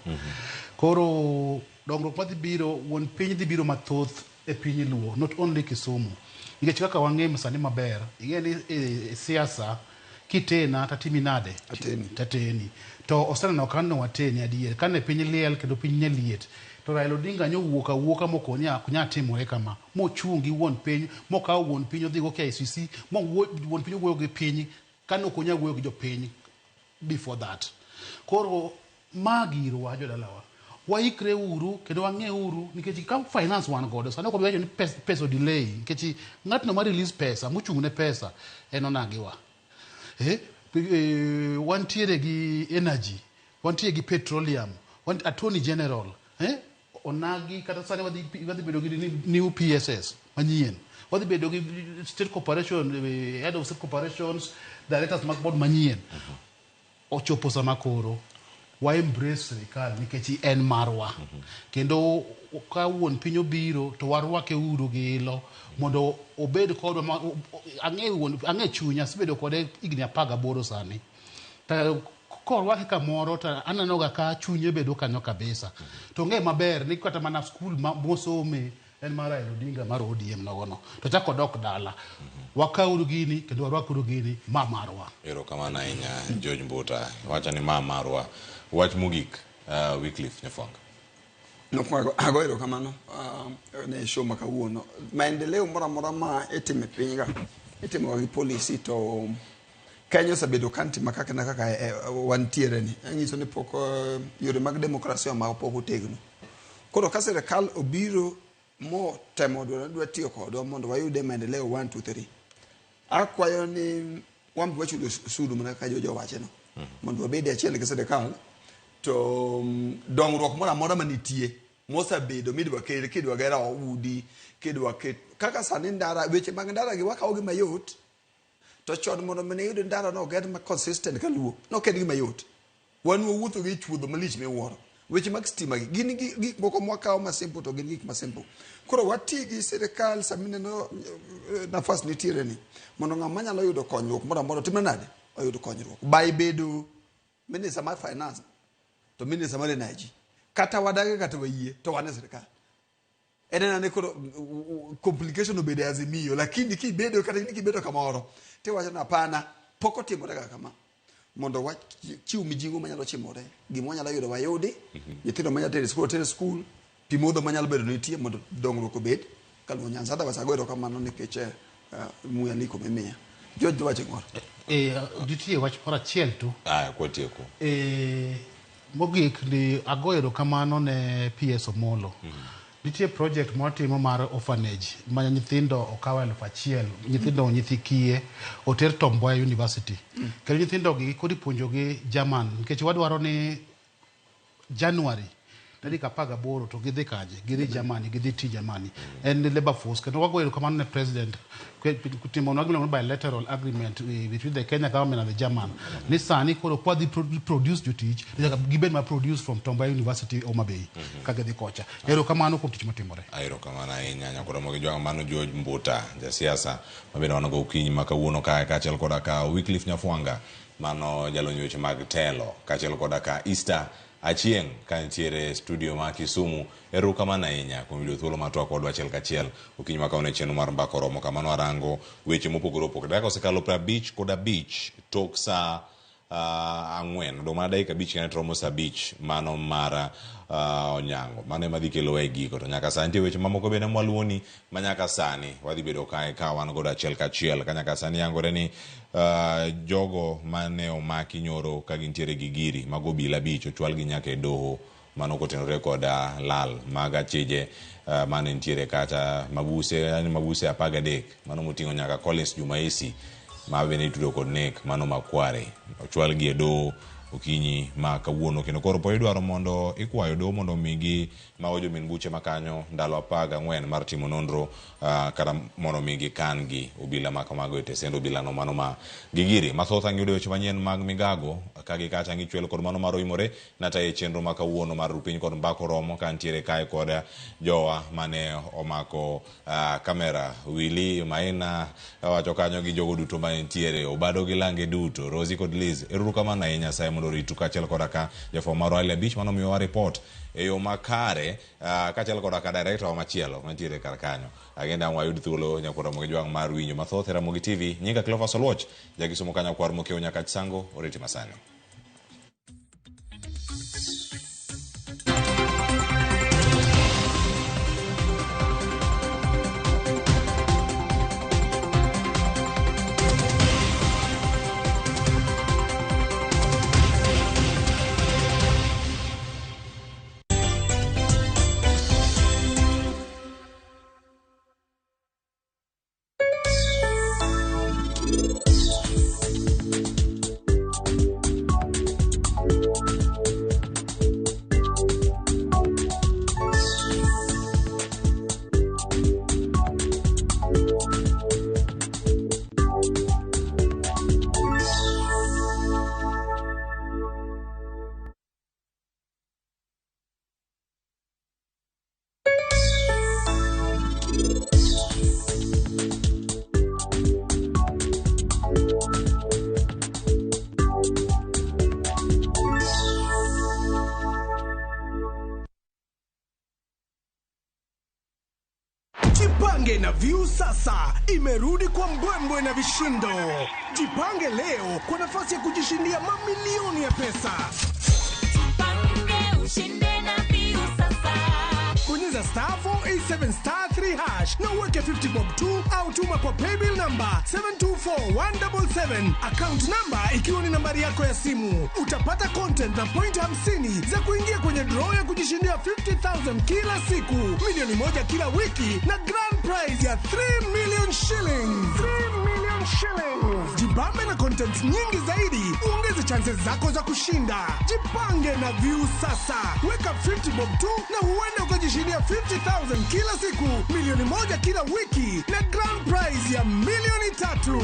Koro dongruok madhi biro, wuon piny dhi biro mathoth e piny Luo, not only Kisumu. Nikech kaka wang'eyo sani maber, ing'e ni e siasa kitena tatimi nade? Tateni. To oseneno ka nowateni adier. Kane piny liel kendo piny ne liet, to Raila Odinga nyowuok awuoka mokoni ok nyal timore kama. Mochung' gi wuon piny, mokawo wuon piny odhigo KICC, mo wuon piny owuoyo gi piny kane ok onyal wuoyo gi jopiny before that. Koro ma girwa jodalawa. Waikre uru kendo wang'e uru nikech ka finance wan godo sani ok obi wacho ni pesa o delay nikech ng'atno ma release pesa mochung' ne pesa en onagiwa. Wantiere gi energy, wantiere gi petroleum, attorney general, onagi kata sani wadhi bedo gi new PSS manyien. Wadhi bedo gi state corporation, head of state corporations, directors mag board manyien. Ochopo sama koro wa embrace sirikal nikech en marwa. Kendo ka wuon piny obiro to warwake uru gi ilo mondo obed kodwa. Ang'e chunya, asebedo kode higni 18 sani. To korwake kamoro to aneno ga ka chunye bedo kanyo kabisa. To ng'e maber ni kata mana skul mosome en mar Raila Odinga mar ODM nogono. To chako dok dala. Wakawuru gini kendo warwakuru gini ma marwa.
Erokamano ahinya George Mbuta. Wacho ni ma marwa. Wach mogik, Wycliffe Nyafwanga.
Mokwongo ago erokamano ne show ma kawuono. Maendeleo moro amora ma itimo e piny ka, itimo gi policy to Kenya osebedo country ma kaka na kaka wantiere ni. Anyiso ni pok yore mag demokrasia ma pok otegno. Koro ka sirikal obiro mo temo dwa tiyo kodwa mondo wayude maendeleo 1 2 3. Akwayo ni wan be wachulo osuru mana kaka jojo wache no. Mondo wabed achiel gi sirikal to dongruok moro amora manitie mosebedo midwa kel kidwa gero udi kidwa ket kaka sani ndara weche mag ndara gi wakawo gi mayot to chon mondo mane yud ndara no oger ma consistent kaluo noket gi mayot. Wan wawuotho gi chuodho malich miwuoro. Weche mag stima gi gin gik moko mwakawo ma simple to gin gik ma simple. Koro wati gi sirikal sama ineno nafas nitiere ni mondo ng'ama nyalo yudo konyruok moro amora otim nade oyud konyruok. By bedo minister mar finance to minister mar energy kata wadagi kata wayie to wan e sirikal. En ena ni koro complication obedo e Azimio, lakini kibedo kata kibedo kamoro tiwacho ni hapana pok otimore kaka kama. Mondo wachiw mijing'o manyalo timore, gima wanyalo yudo wayudi, nyithindo manyalo tero e skul oter e skul, pi modho manyalo bedo nitie mondo dongruok obed kaluwo Nyanza. Otherwise ago erokamano nikech muya liko mimiya. George dwacho gimoro.
Nitie wach moro achiel tu.
Aya, kwatieko.
Mogik ni ago erokamano ne PS Omolo. Nitie project mwatimo mar orphanage ma nyithindo okaw 1000, nyithindo nyithi kiye oter Tom Mboya University. Kendo nyithindo gi koro ipuonjogi German nikech wadwaro ni January Tarik 18 to gidhi kanye? Gidhi Germany, gidhi ti Germany. En labor force. Kendo wagoyo erokamano ne president timonwa gimiluongo ni bilateral agreement between the Kenya government and the German. Ni sani koro kwadhi produce jotich, to nyaka gibed ma produce from Tom Mboya University Homa Bay ka gidhi kocha. Erokamano kuom tich matimore.
Erokamano ahinya Nyakwar Jwang'. Mano George Mbuta, jasiasa mabende wan go okinyi ma kawuono kae, kaachiel koda ka Wycliffe Nyafwanga, mano jalony weche mag telo, kaachiel koda ka Easter Achieng' ka nitiere studio ma Kisumu. Erokamano ahinya kuom yudo thuolo mar twak kodwa achiel kachiel okinyi ma kawuono e chenro mar Mbaka Oromo kama nwarango weche mopogore opogore. Dakika osekalo 55 tok saa 4, odong' mana dakika 5 kende to romo saa 5 mano mar onyango. Mano ema dhi kelowa e giko. To nyaka sani nitie weche mamoko bende mwaluwoni ma nyaka sani wadhi bedo kae ka wan godo achiel kachiel. Ka nyaka sani yangore ni jogo mane omaki nyoro ka gintiere gi giri mag obila 5 ochwalgi nyaka e doho mano kotenore kod lal mag achije mane nitiere kata mabuse, yani mabuse 13 mano moting'o nyaka Collins Jumaisi ma bende itudo kod nek mano makware ochwalgi e doho okinyi ma kawuono. Kendo koro pod idwaro mondo ikwayo doho mondo omigi mago jomin buche makanyo ndalo 14 mar timo nonro kata mondo mi gikan gi obila ma kamago e tesend obila no mano ma gigiri. Mathoth ang' yudo weche manyien mag migago ka gi kacha ng'ichwel kod mano mar oimore nataye chenro ma kawuono mar rupiny kod Mbaka Oromo ka nitiere kae kod jowa mane omako kamera Willy Maina wacho kanyo gi jogo duto mane nitiere Obado gi Lange duto Rosie kod Liz. Erokamano ahinya Nyasaye mondo oritu kaachiel koda ka jafwambo marwa Ali Abich mano miyowa report e yo makare kaachiel koda ka director wa machielo mantiere kar kanyo. Agenda ang' wayud thuolo Nyakwar Ramogi Jwang' mar winjo mathoth e Ramogi TV. Nyinga Cleophas Oluoch, jakisumo ka Nyakwar Mokeo Nyakach Sango, oriti masani.
Jipange na Viusasa imerudi kwa mbwembwe na vishindo. Jipange leo kwa nafasi ya kujishindia mamilioni ya pesa.
Jipange ushinde na Viusasa.
Bonyeza star 487 star 3 hash na uweke 50 bob 2 au tuma kwa paybill number 724177, account number ikiwa ni nambari yako ya simu. Utapata content na point 50 za kuingia kwenye draw ya kujishindia 50,000 kila siku, milioni 1 kila wiki na grand prize ya 3 million shillings. 3 million shillings. Jibambe na content nyingi zaidi, uongeze chances zako za kushinda. Jipange na Viusasa. Weka 50 bob 2 na huenda ukajishindia 50,000 kila siku, milioni 1 kila wiki na grand prize ya milioni 3.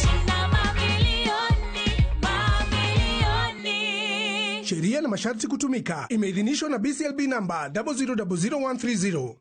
Shinda mamilioni, mamilioni.
Sheria na masharti kutumika. Imeidhinishwa na BCLB number 0000130.